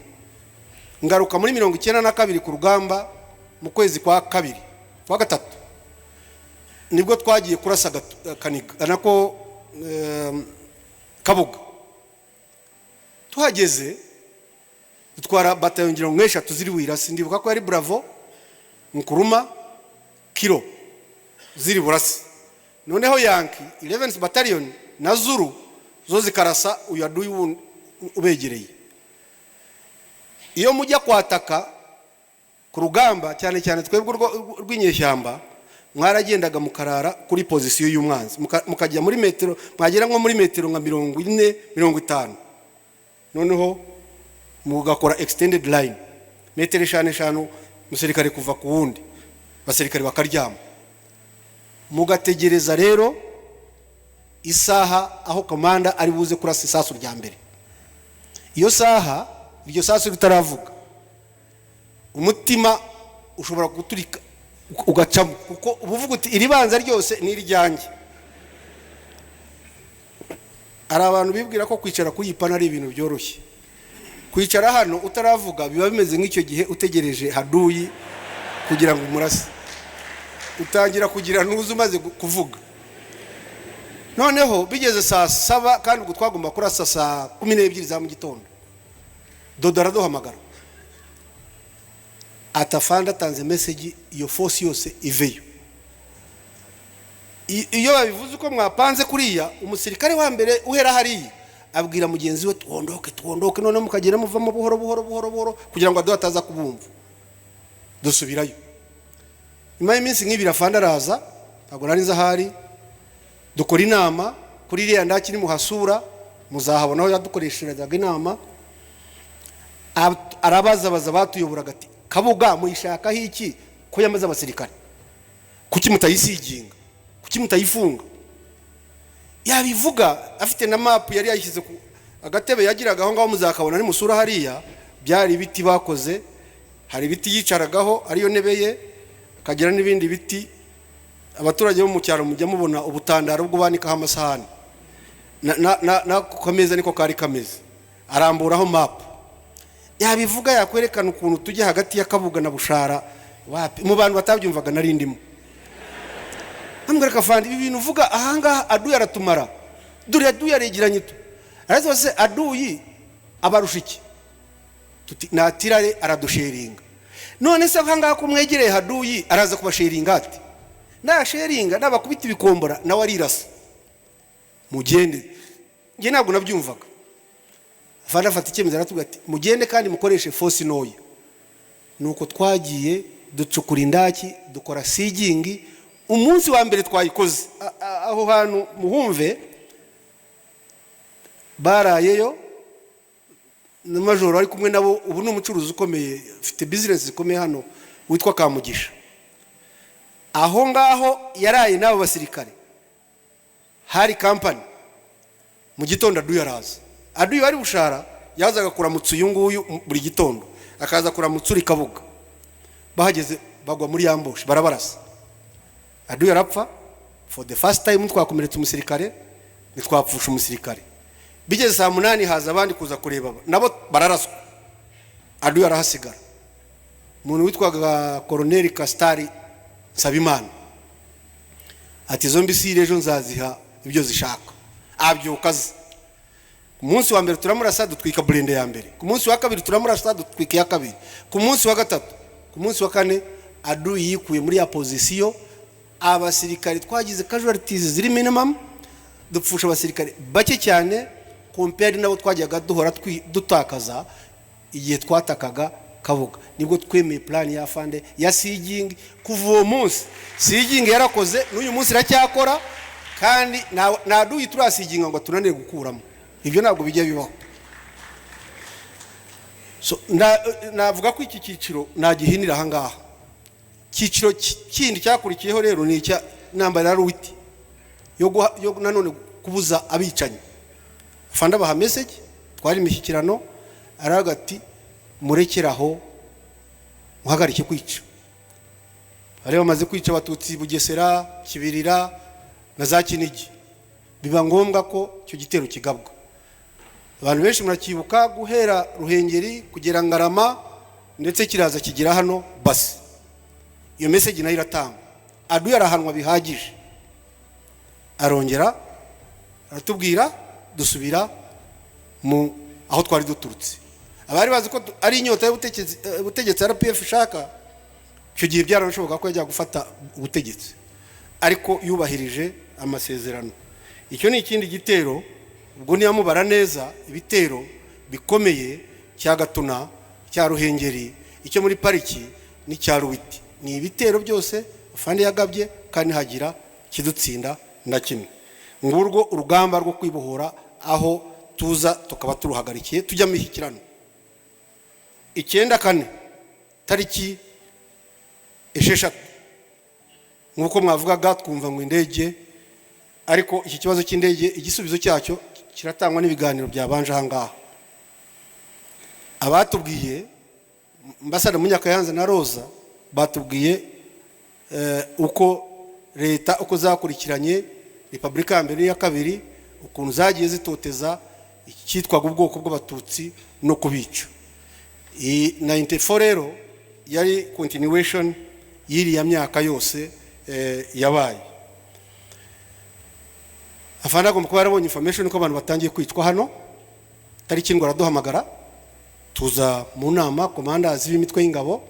Ngaruka muri 92 ku rugamba mu kwezi kwa kabiri, kwa gatatu, nibwo twagiye kurasa Kaniga nako Kabuga. Tuhageze dutwara batayo ngira ngo eshatu ziri wirasi. Ndibuka ko yari Bravo, Nkuruma, Kilo ziri burasi. Noneho Yankee 11th Battalion na Zulu zo zikarasa uyu aduyi wundi ubegereye. Iyo mujya kwataka ku rugamba, cyane cyane twebwe rw'inyeshyamba, mwaragendaga mukarara kuri position y'umwanzi, mukajya muri metero, mwagera nko muri metero nka 40, 50, noneho mugakora extended line, metero eshanu eshanu, umusirikare kuva ku wundi, abasirikare bakaryama, mugategereza rero isaha aho komanda ari buze kurasa isasu rya mbere. Iyo saha iryo sasu ritaravuga, umutima ushobora guturika ugacamo, kuko uba uvuga uti: "Iri banza ryose ni iryanjye." Hari abantu bibwira ko kwicara kuri iyi pana ari ibintu byoroshye. Kwicara hano utaravuga biba bimeze nk'icyo gihe utegereje haduyi kugira ngo umurase, utangira kugira ntuzi umaze kuvuga. Noneho bigeze saa saba, kandi ubwo twagomba kurasa saa 12 za mu gitondo, Dodo araduhamagara ati: "Afande atanze message, iyo force yose iveyo." Iyo babivuze uko mwapanze kuriya, umusirikare wa mbere uhera hariya abwira mugenzi we: "Tuondoke, tuondoke." Noneho mukagenda muvamo buhoro buhoro buhoro buhoro kugira ngo ataza kubumva. Dusubirayo. Nyuma y'iminsi nk'ibiri afande araza, ntabwo nari nzi ahari. Dukora inama kuri iriya ndaki nimuhasura muzahabona aho yadukoresherezaga inama. Arabazabaza batuyoboraga ati: "Kabuga muyishakaho iki ko yamaze abasirikare? Kuki mutayisieginga? Kuki mutayifunga?" Yabivuga afite na map yari yayishyize ku agatebe yagiraga aho ngaho, muzakabona nimusura hariya. Byari ibiti bakoze, hari ibiti yicaragaho ariyo ntebe ye, akagira n'ibindi biti. Abaturage bo mu cyaro mujya mubona ubutandaro bwo banikaho amasahani, n'ako kameza niko kari kameze. Aramburaho map, yabivuga, yakwerekana ukuntu tujya hagati ya Kabuga na Bushara. Wapi, mu bantu batabyumvaga nari ndimo. Ambwira: "Kafandi, ibi bintu uvuga ahangaha, aduyi aratumara, dore aduyi aregeranye." Tu araza se aduyi abarusha iki? Tuti natirare aradusheringa. None se ahangaha ko mwegereye haduyi, araza kubasheringa ati nasheringa nabakubita ibikombora, nawe arirasa, mugende. Njye ntabwo nabyumvaga. Afande afata icyemezo, aratubwira ati: "Mugende kandi mukoreshe force ntoya." Nuko twagiye, ducukura indaki, dukora sieging. Umunsi wa mbere twayikoze, aho hantu muhumve, barayeyo na majoro ari kumwe nabo. Ubu ni umucuruzi ukomeye, afite business zikomeye hano, witwa Kamugisha. Aho ngaho yaraye n'abo basirikare, hari company. Mu gitondo aduyi araza. Aduyi wari Bushara yazaga kuramutsa uyu nguyu buri gitondo, akaza kuramutsa uri Kabuga. Bahageze bagwa muri ambush, barabarasa, aduyi arapfa. For the first time twakomeretse umusirikare, ntitwapfusha umusirikare. Bigeze saa 8 haza abandi kuza kureba aba, nabo bararaswa, aduyi arahasigara. Umuntu witwaga Koroneri Kasitari Nsabimana ati: "Izo mbisi ejo nzaziha ibyo zishaka." Abyuka aza. Ku munsi wa mbere turamurasa, dutwika burende ya mbere. Ku munsi wa kabiri turamurasa, dutwika iya kabiri. Ku munsi wa gatatu, ku munsi wa kane, aduyi yikuye muri ya position. Abasirikare twagize casualties ziri minimum, dupfusha abasirikare bake cyane compared nabo twajyaga duhora dutakaza igihe twatakaga Kabuga. Nibwo twemeye plan ya afande ya sieging. Kuva uwo munsi sieging yarakoze, n'uyu munsi iracyakora, kandi nta duyi turasieginga ngo tunanire gukuramo. Ibyo ntabwo bijya bibaho. So, navuga ko iki cyiciro nagihinira ahangaha. Icyiciro kindi cyakurikiyeho rero ni icya intambara ya Ruwiti, yo nanone kubuza abicanyi. Afande abaha message, twari imishyikirano, aravuga ati: "Murekere aho, muhagarike kwica." Bari bamaze kwica Abatutsi Bugesera, Kibirira na za Kinigi, biba ngombwa ko icyo gitero kigabwa. Abantu benshi murakibuka, guhera Ruhengeri kugera Ngarama, ndetse kiraza kigera hano. Basi iyo message nayo iratangwa, aduyi arahanwa bihagije, arongera aratubwira, dusubira mu aho twari duturutse. Abari bazi ko ari inyota y'ubutegetsi RPF ishaka, icyo gihe byaranashoboka ko yajya gufata ubutegetsi, ariko yubahirije amasezerano. Icyo ni ikindi gitero. Ubwo niba mubara neza ibitero bikomeye, cya Gatuna, cya Ruhengeri, icyo muri pariki n'icya Ruwiti, ni ibitero byose afande yagabye kandi hagira kidutsinda na kimwe. Ngurwo urugamba rwo kwibohora, aho tuza tukaba turuhagarikiye, tujya mu mishyikirano 94, tariki 6. Nk'uko mwavugaga, twumva ngo indege, ariko iki kibazo cy'indege igisubizo cyacyo kiratangwa n'ibiganiro byabanje aha ngaha. Abatubwiye Ambassador Munyakayanza na Roza batubwiye uko leta, uko zakurikiranye, repubulika ya mbere n'iya kabiri, ukuntu zagiye zitoteza icyitwaga ubwoko bw'Abatutsi no kubica. Iyi 94 rero yari continuation y'iriya myaka yose yabaye. Afande agomba kuba yarabonye information ko abantu batangiye kwicwa hano. Tariki ngo araduhamagara, tuza mu nama, commanders b'imitwe y'ingabo,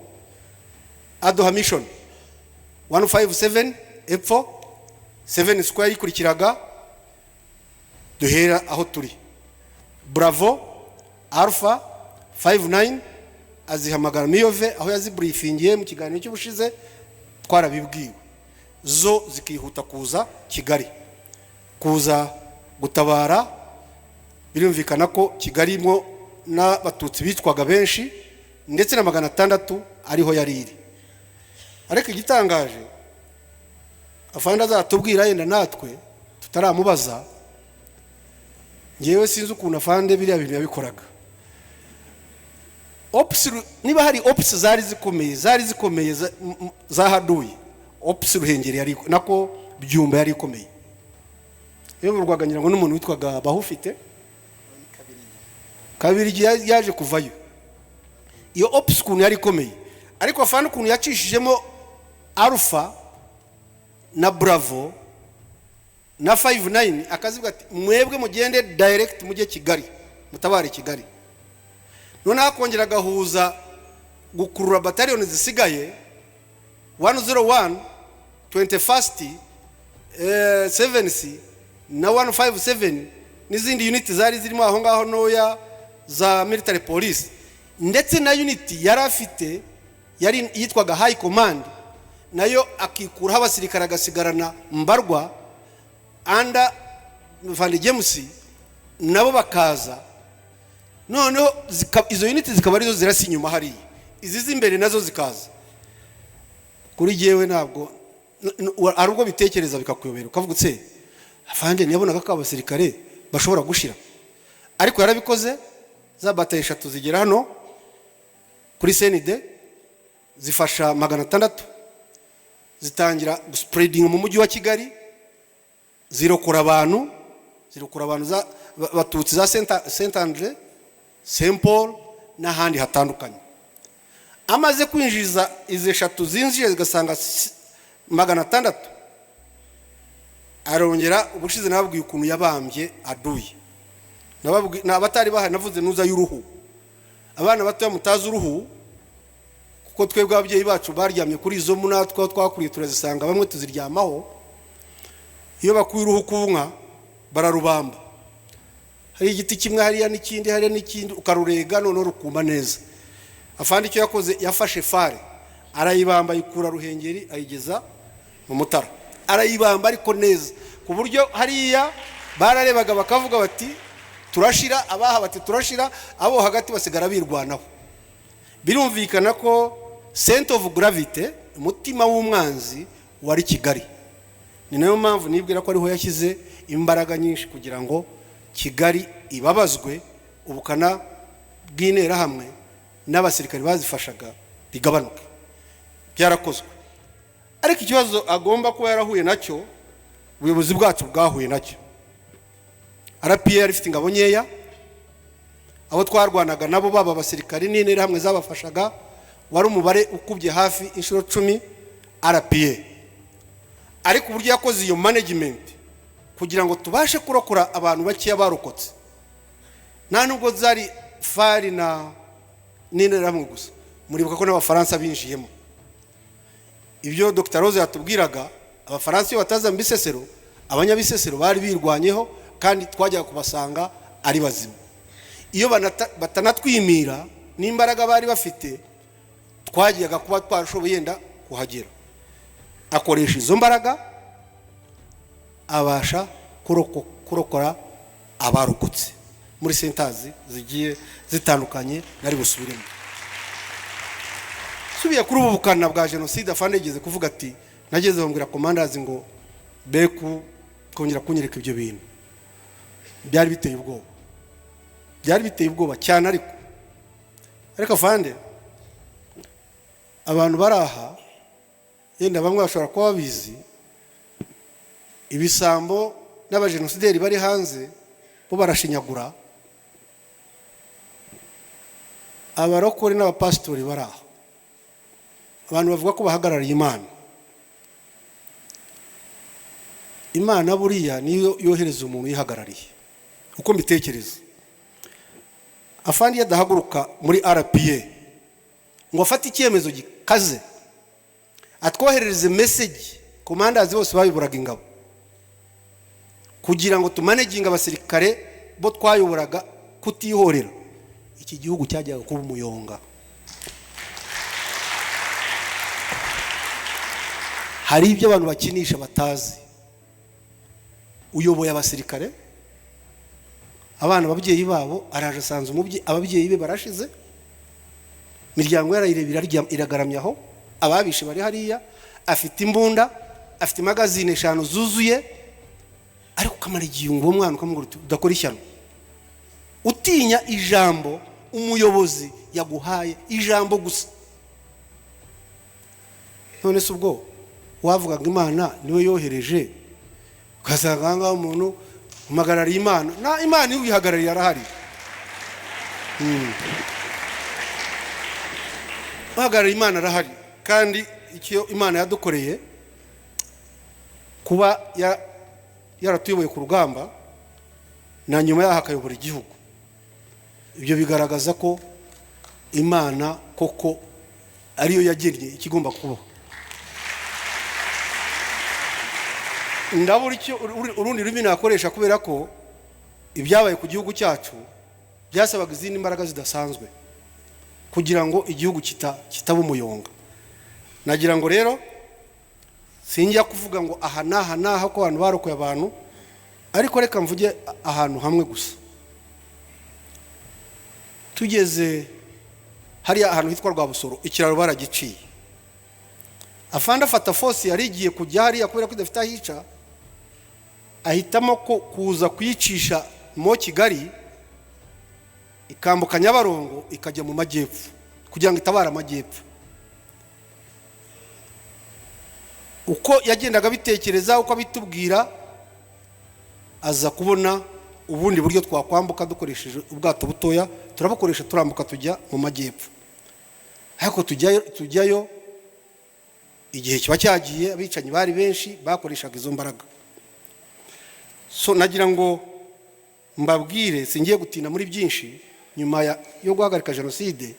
aduha mission 157 epfo, 7 square yikurikiraga. Duhera aho turi, Bravo, Alpha, 59, azihamagara Miyove aho yazibriefingiye mu kiganiro cy'ubushize twarabibwiwe, zo zikihuta kuza Kigali kuza gutabara. Birumvikana ko Kigali mo n'Abatutsi bicwaga benshi, ndetse na 600 ariho yari iri. Ariko igitangaje, afande azatubwira yenda natwe tutaramubaza, ngewe sinzi ukuntu afande biriya bintu yabikoraga. Ops, niba hari ops zari zikomeye, zari zikomeye zahaduye, ops Ruhengeri yari, nako Byumba yari ikomeye, iyoborwaga ngira ngo n'umuntu witwaga Bahufite Kabiri, yaje kuvayo. Iyo ops ukuntu yari ikomeye, ariko afande ukuntu yacishijemo Alpha na Bravo na 59, akazivuga ati: "Mwebwe mugende direct mujye Kigali, mutabare Kigali." Noneho akongera agahuza Gukurura bataliyoni zisigaye, 101, 21st, 7 na 157 n'izindi unit zari zirimo aho ngaho ntoya za military police, ndetse na unit yari afite yari yitwaga high command, nayo akikuraho abasirikare, agasigarana mbarwa under Van James, nabo bakaza. Noneho izo unit zikaba arizo zirasa inyuma hariya, izi z'imbere nazo zikaza. Kuri jyewe ntabwo ari ubwo bitekereza bikakuyobera, ukavuga utse afande ntiyabonaga ko abasirikare bashobora gushira, ariko yarabikoze. Za batayo eshatu zigera hano kuri CND, zifasha 600, zitangira guspreadinga mu mujyi wa Kigali, zirokora abantu Batutsi za Saint Andre, Saint Paul n'ahandi hatandukanye. Amaze kwinjiza izi eshatu zinjiye, zigasanga 600, arongera. Ubushize nababwiye ukuntu yabambye aduye. Ni abatari bahari navuze nuza y'uruhu. Abana batoya mutazi uruhu, kuko twebwe ababyeyi bacu baryamye kuri izo mu, natwe aho twakuriye turazisanga, bamwe tuziryamaho. Iyo bakuye uruhu ku nka bararubamba, hari igiti kimwe hariya n'ikindi hariya n'ikindi, ukarurega noneho rukuma neza. Afande icyo yakoze, yafashe FAR arayibamba, ayikura Ruhengeri ayigeza mu Mutara, arayibamba ariko neza, ku buryo hariya bararebaga bakavuga bati turashira, abaha bati turashira, abo hagati basigara birwanaho. Birumvikana ko center of gravity, umutima w'umwanzi, wari Kigali. Ni nayo mpamvu nibwira ko ariho yashyize imbaraga nyinshi kugira ngo Kigali ibabazwe, ubukana bw'interahamwe n'abasirikari bazifashaga bigabanuke. Byarakozwe, ariko ikibazo agomba kuba yarahuye nacyo, ubuyobozi bwacu bwahuye nacyo, RPA yari ifite ingabo nkeya. Abo twarwanaga nabo, baba abasirikari n'interahamwe zabafashaga, wari umubare ukubye hafi inshuro 10 RPA. Ariko uburyo yakoze iyo management kugira ngo tubashe kurokora abantu bakeya barokotse, nta nubwo zari FAR na n'interahamwe gusa, muribuka ko n'Abafaransa binjiyemo. Ibyo Dr Rose yatubwiraga, Abafaransa iyo bataza mu Bisesero, Abanyabisesero bari birwanyeho kandi twajyaga kubasanga ari bazima. Iyo batanatwimira n'imbaraga bari bafite, twagiyaga kuba twarashoboye yenda kuhagera. Akoresha izo mbaraga, abasha kurokora abarokotse muri centers zigiye zitandukanye nari busubiremo. Subiye kuri ubu bukana bwa jenoside, afande yigeze kuvuga ati nageze bambwira commanders ngo be kongera kunyereka ibyo bintu. Byari biteye ubwoba, byari biteye ubwoba cyane. Ariko afande, abantu bari aha yenda bamwe bashobora kuba babizi, ibisambo n'abajenosideri bari hanze bo barashinyagura. Abarokore n'abapasitori bari aho, abantu bavuga ko bahagarariye Imana, Imana buriya niyo yohereza umuntu uyihagarariye, uko mbitekereza. Afande iyo adahaguruka muri RPA ngo afate icyemezo gikaze, atwoherereze message commanders bose bayoboraga ingabo, kugira ngo tumanaginge abasirikare bo twayoboraga kutihorera, iki gihugu cyajyaga kuba umuyonga. Hari ibyo abantu bakinisha batazi. Uyoboye abasirikare, abana ababyeyi babo araje asanze ababyeyi be barashize, imiryango yarayireba iragaramye aho, ababishe bari hariya, afite imbunda, afite magazine 5 zuzuye, ariko ukamara igihe ngo uwo mwana ukamubwira uti udakora ishyano, utinya ijambo umuyobozi yaguhaye, ijambo gusa. None se ubwo wavugaga Imana niwe yohereje, ugasanga aha ngaha umuntu uhagarariye Imana, na Imana iyo uyihagarariye arahari. Uhagarariye Imana arahari, kandi icyo Imana yadukoreye kuba yaratuyoboye ku rugamba na nyuma yaho akayobora igihugu, ibyo bigaragaza ko Imana koko Ariyo yagennye ikigomba kubaho. Ndabura icyo urundi rurimi nakoresha, kubera ko ibyabaye ku gihugu cyacu byasabaga izindi mbaraga zidasanzwe kugira ngo igihugu kitaba umuyonga. Nagira ngo rero sinjya kuvuga ngo aha n'aha n'aha ko abantu barokoye abantu, ariko reka mvuge ahantu hamwe gusa. Tugeze hariya ahantu hitwa Rwabusoro, ikiraro baragiciye. Afande afata force yari igiye kujya hariya, kubera ko idafite aho ica, ahitamo ko kuza kuyicisha mo Kigali, ikambuka Nyabarongo, ikajya mu majyepfo kugira ngo itabare amajyepfo. Uko yagendaga abitekereza, uko abitubwira, aza kubona ubundi buryo twakwambuka dukoresheje ubwato butoya. Turabukoresha, turambuka, tujya mu majyepfo. Ariko tujyayo igihe kiba cyagiye, abicanyi bari benshi bakoreshaga izo mbaraga. So nagira ngo mbabwire, singiye gutinda muri byinshi nyuma yo guhagarika jenoside,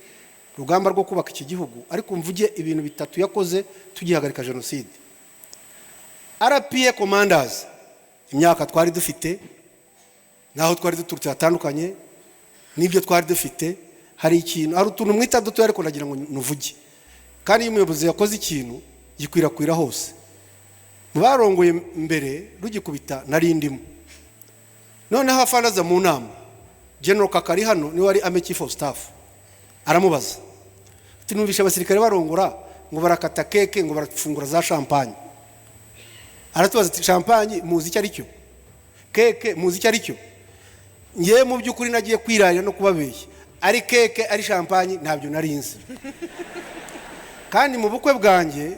urugamba rwo kubaka iki gihugu, ariko mvuge ibintu bitatu yakoze tugihagarika jenoside. RPA commanders, imyaka twari dufite n'aho twari duturutse hatandukanye n'ibyo twari dufite, hari ikintu, hari utuntu mwita dutoya, ariko nagira ngo nuvuge. Kandi iyo umuyobozi yakoze ikintu gikwirakwira hose. Mu barongoye mbere rugikubita nari ndimo. Noneho afande aza mu nama, General Kakari hano niwe wari Army Chief of Staff, aramubaza ati: "Numvishe abasirikare barongora ngo barakata keke, ngo barafungura za champagne." Aratubaza ati: "Champagne muzi icyo ari cyo? Keke muzi icyo ari cyo?" Ngewe mu by'ukuri nagiye kwirarira no kubabeshya, ari keke ari champagne ntabyo nari nzi. Kandi mu bukwe bwanjye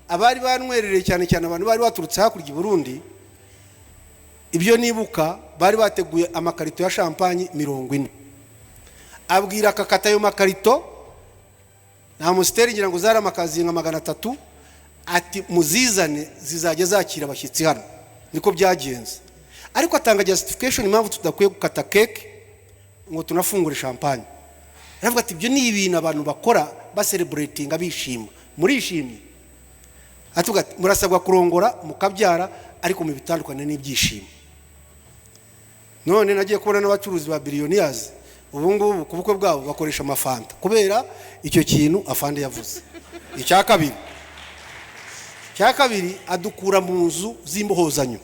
abari banywerereye, cyane cyane abantu bari baturutse hakurya i Burundi, ibyo nibuka bari bateguye amakarito ya champagne 40. Abwira akakata ayo makarito nta Amstel, ngira ngo zari amakaziye nka 300, ati: "Muzizane, zizajya zakira abashyitsi hano." Niko byagenze. Ariko atanga justification impamvu tudakwiye gukata keke ngo tunafungure champagne. Aravuga ati: "Ibyo ni ibintu abantu bakora bacelebratinga, bishima. Murishimye?" Atuvuga ati: "Murasabwa kurongora mukabyara, ariko mu bitandukanye n'ibyishimo." None nagiye kubona n'abacuruzi ba billionaires ubu ngubu ku bukwe bwabo bakoresha amafanta kubera icyo kintu afande yavuze. Icya kabiri, adukura mu nzu z'imbohozanyo,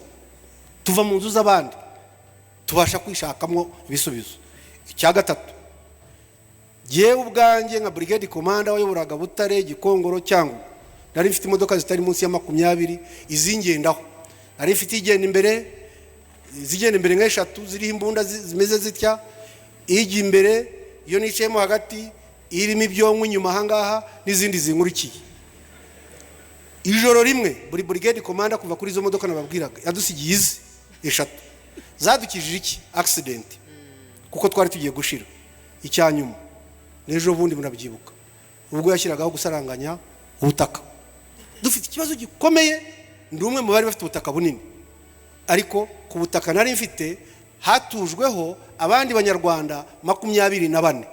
tuva mu nzu z'abandi, tubasha kwishakamo ibisubizo. Icya gatatu, yewe ubwanjye nka brigade commander wayoboraga Butare, Gikongoro, cyangwa nari mfite imodoka zitari munsi ya 20 izingendaho. Nari mfite igenda imbere, izigenda imbere nk'eshatu ziriho imbunda zimeze zitya, ijya imbere, iyo nicayemo hagati, irimo ibyonko inyuma ahangaha, n'izindi zinkurikiye. Ijoro rimwe buri brigade commander kuva kuri izo modoka nababwiraga yadusigiye izi eshatu. Zadukijije iki? Accident, kuko twari tugiye gushira. Icya nyuma, n'ejo bundi murabyibuka ubwo yashyiragaho gusaranganya ubutaka, dufite ikibazo gikomeye. Ndi umwe mu bari bafite ubutaka bunini, ariko ku butaka nari mfite hatujweho abandi Banyarwanda 24,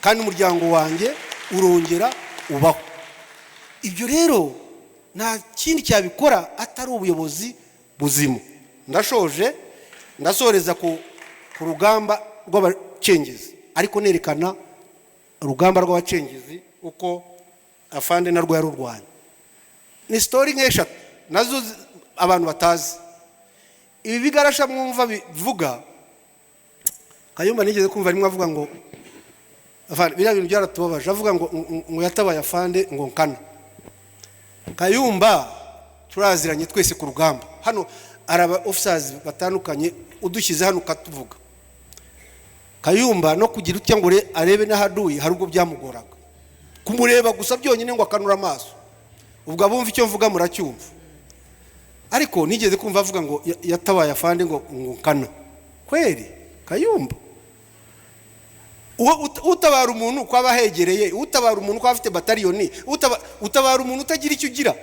kandi umuryango wanjye urongera ubaho. Ibyo rero nta kindi cyabikora atari ubuyobozi buzima. Ndashoje, ndasoreza ku rugamba rw'abacengezi, ariko nerekana urugamba rw'abacengezi uko afande narwo yarurwanya. Ni story nk'eshatu nazo abantu batazi. Ibi bigarasha mwumva bivuga, Kayumba nigeze kumva rimwe avuga ngo afande, biriya bintu byaratubabaje, avuga ngo yatabaye afande ngo nkana. Kayumba turaziranye twese ku rugamba. Hano hari aba officers batandukanye, udushyize hano ukatuvuga. Kayumba no kugira utya ngo arebe n'ahaduye hari ubwo byamugoraga kumureba gusa byonyine, ngo akanura amaso. Ubwo abumva icyo mvuga muracyumva. Ariko nigeze kumva avuga ngo yatabaye afande ngo nkana. Kweri Kayumba, utabara umuntu uko aba ahegereye, utabara umuntu uko aba afite bataliyoni, utabara umuntu utagira icyo ugira?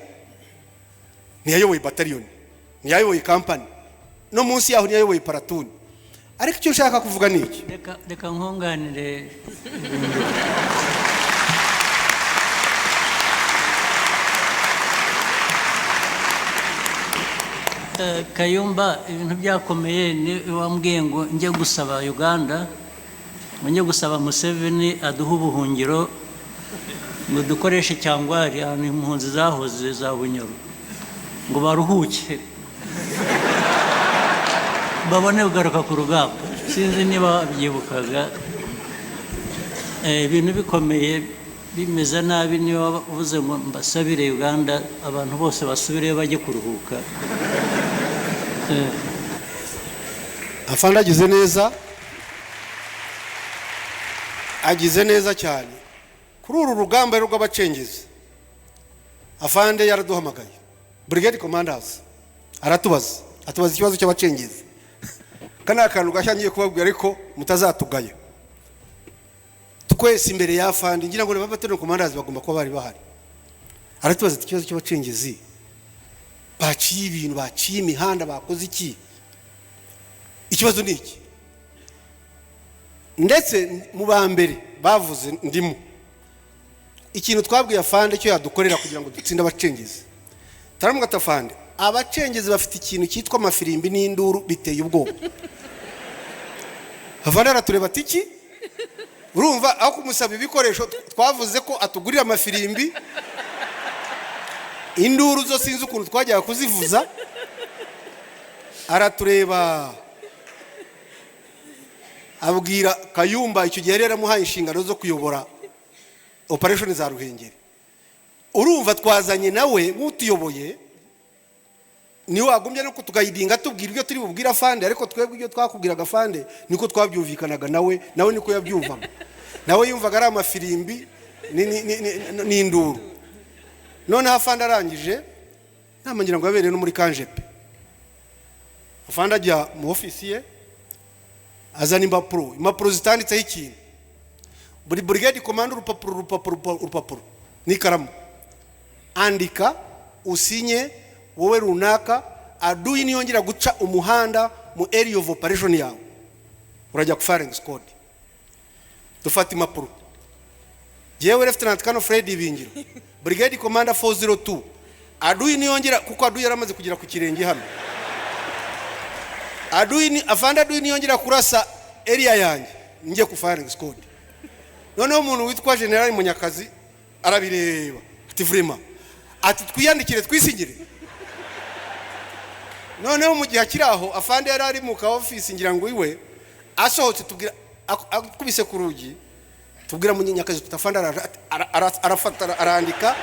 Ntiyayoboye bataliyoni, ntiyayoboye kampani, no munsi yaho ntiyayoboye platoon. Ariko icyo nshaka kuvuga ni iki. Reka nkunganire. Kayumba, ibintu byakomeye, ni wambwiye ngo njye gusaba Uganda, ngo njye gusaba Museveni aduhe ubuhungiro, ngo dukoreshe Kyangwali, ahantu impunzi zahoze za Bunyoro, ngo baruhuke babone kugaruka ku rugamba. Sinzi niba babyibukaga. Ibintu bikomeye bimeze nabi, niba uvuze ngo mbasabire Uganda, abantu bose basubireyo bajye kuruhuka. Afande agize neza, agize neza cyane. Kuri uru rugamba rero rw'abacengezi, afande yaraduhamagaye, brigade commanders, aratubaza, atubaza ikibazo cy'abacengezi. Aka ni akantu gashya ngiye kubabwira, ariko mutazatugaya. Twese imbere ya afande, ngira ngo battalion commanders bagomba kuba bari bahari, aratubaza ati: "Ikibazo cy'abacengezi, baciye ibintu, baciye imihanda, bakoze iki, ikibazo ni iki?" Ndetse mu ba mbere bavuze ndimo. Ikintu twabwiye afande cyo yadukorera kugira ngo dutsinde abacengezi, turamuga ati: "Afande, abacengezi bafite ikintu cyitwa amafirimbi n'induru, biteye ubwoba." Afande aratureba ati: "Iki?" Urumva, aho kumusaba ibikoresho, twavuze ko atugurira amafirimbi, induru zo sinzi ukuntu twajyaga kuzivuza. Aratureba, abwira Kayumba, icyo gihe yari yaramuhaye inshingano zo kuyobora operation za Ruhengeri. Urumva twazanye nawe nk'utuyoboye, niwe wagombye no kutuguidinga, tubwira ibyo turi bubwire afande. Ariko twebwe ibyo twakubwiraga afande niko twabyumvikanaga nawe, nawe niko yabyumvaga, nawe yumvaga ari amafirimbi n'induru. Noneho afande arangije nama, ngira ngo yabereye no muri kanjepe, afande ajya mu ofisi ye, azana impapuro, impapuro zitanditseho ikintu. Buri brigade commander urupapuro, urupapuro, urupapuro n'ikaramu, andika usinye wowe runaka: aduyi niyongera guca umuhanda mu area of operation yawe, urajya ku firing squad. Dufata impapuro, jewe Lieutenant Colonel Fred Ibingiro, brigade commander 402, aduyi niyongera, kuko aduyi yaramaze kugera ku kirenge hano, aduyi ni afande, aduyi niyongera kurasa area yanjye, njye ku firing squad. Noneho umuntu witwa General Munyakazi arabireba ati: "Vraiment?" Ati: "Twiyandikire, twisigire." Noneho mu gihe akiri aho, afande yari ari mu ka ofisi, ngira ngo iwe, asohotse tubwira, akubise ku rugi, tubwira Munyakazi tuti: "Afande araje." Ati, arafata, arandika,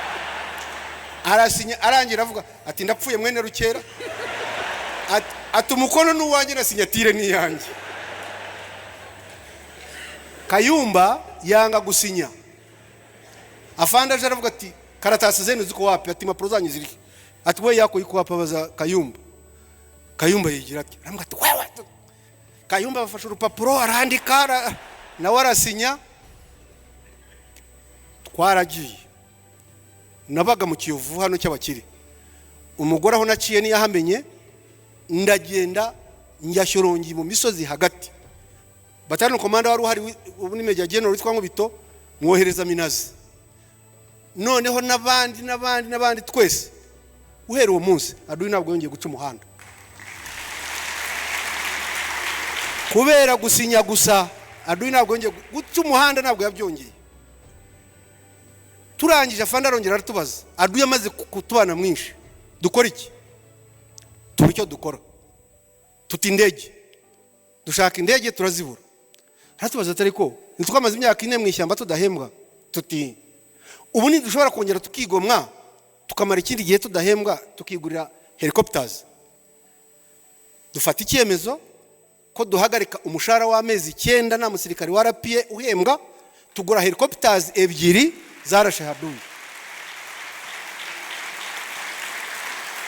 arasinya, arangira avuga ati: "Ndapfuye mwene Rukera." Ati: "Umukono ni uwanjye na signature ni iyanjye." Kayumba yanga gusinya. Afande aje aravuga ati: "Karatasi zenu ziko wapi?" Ati: "Impapuro zanyu ziri?" Ati: "We yako iko wapi?" Abaza Kayumba. Kayumba yigira ati, aravuga ati: "Wewe." Kayumba bafashe urupapuro, arandika, nawe arasinya. Twaragiye, nabaga mu Kiyovu hano cy'abakire, umugore aho naciye ntiyahamenye. Ndagenda njya Shyorongi mu misozi hagati. Battalion commander wari uhari ubu ni Major General witwa Nkubito, mwohereza Minazi, noneho n'abandi n'abandi n'abandi twese. Guhera uwo munsi aduyi ntabwo yongeye guca umuhanda, kubera gusinya gusa. Aduyi ntabwo yongeye guca umuhanda, ntabwo yabyongeye. Turangije, afande arongera aratubaza: "Aduyi amaze kutubana mwinshi, dukora iki?" Tuba icyo dukora, tuti indege. Dushaka indege turazibura. Aratubaza ati: "Ariko ntitwamaze imyaka 4 mu ishyamba tudahembwa?" Tuti: "Ubu ntidushobora kongera tukigomwa, tukamara ikindi gihe tudahembwa, tukigurira helicopters?" Dufata icyemezo ko duhagarika umushahara w'amezi 9, nta musirikare wa RPA uhembwa. Tugura helicopters ebyiri zarashe haduyi.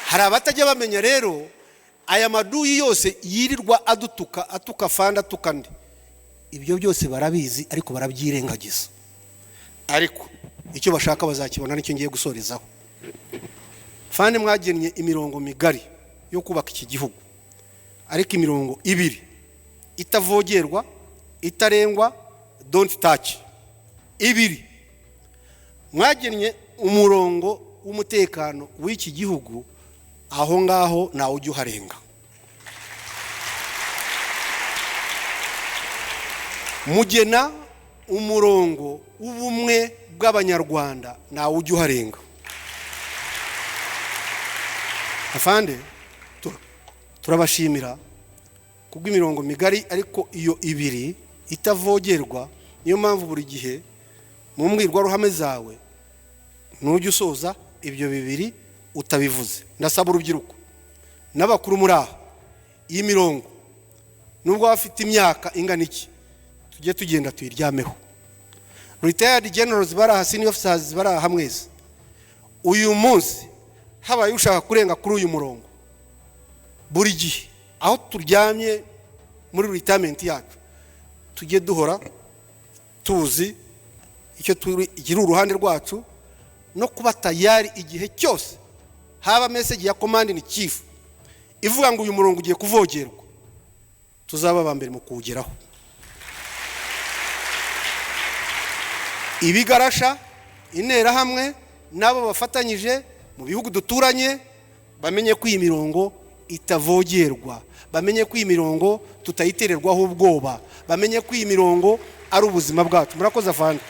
Hari abatajya bamenya rero, aya maduyi yose yirirwa adutuka, atuka fanda, atuka ndi, ibyo byose barabizi ariko barabyirengagiza. Ariko icyo bashaka bazakibona, nicyo ngiye gusorezaho. Fande, mwagennye imirongo migari yo kubaka iki gihugu, ariko imirongo ibiri itavogerwa, itarengwa, don't touch, ibiri. Mwagennye umurongo w'umutekano w'iki gihugu. Aho ngaho ntawe ujya uharenga. Mugena umurongo w'ubumwe bw'Abanyarwanda, ntawe ujya uharenga. Afande, turabashimira kubw'imirongo migari, ariko iyo ibiri itavogerwa. Niyo mpamvu buri gihe mu mbwirwaruhame zawe nujya usoza ibyo bibiri utabivuze. Ndasaba urubyiruko n'abakuru muri aha, iyi mirongo nubwo waba afite imyaka ingana iki, tujye tugenda tuyiryameho. Retired generals bari aha, senior officers bari aha mwese, uyu munsi habaye ushaka kurenga kuri uyu murongo, buri gihe aho turyamye muri retirement yacu tujye duhora tuzi icyo turi, ikiri uruhande rwacu, no kuba tayari igihe cyose haba message ya command in chief ivuga ngo uyu murongo ugiye kuvogerwa, tuzaba aba mbere mu kuwugeraho. Ibigarasha, Interahamwe n'abo bafatanyije mu bihugu duturanye bamenye ko iyi mirongo itavogerwa, bamenye ko iyi mirongo tutayitererwaho ubwoba, bamenye ko iyi mirongo ari ubuzima bwacu. Murakoze, afande.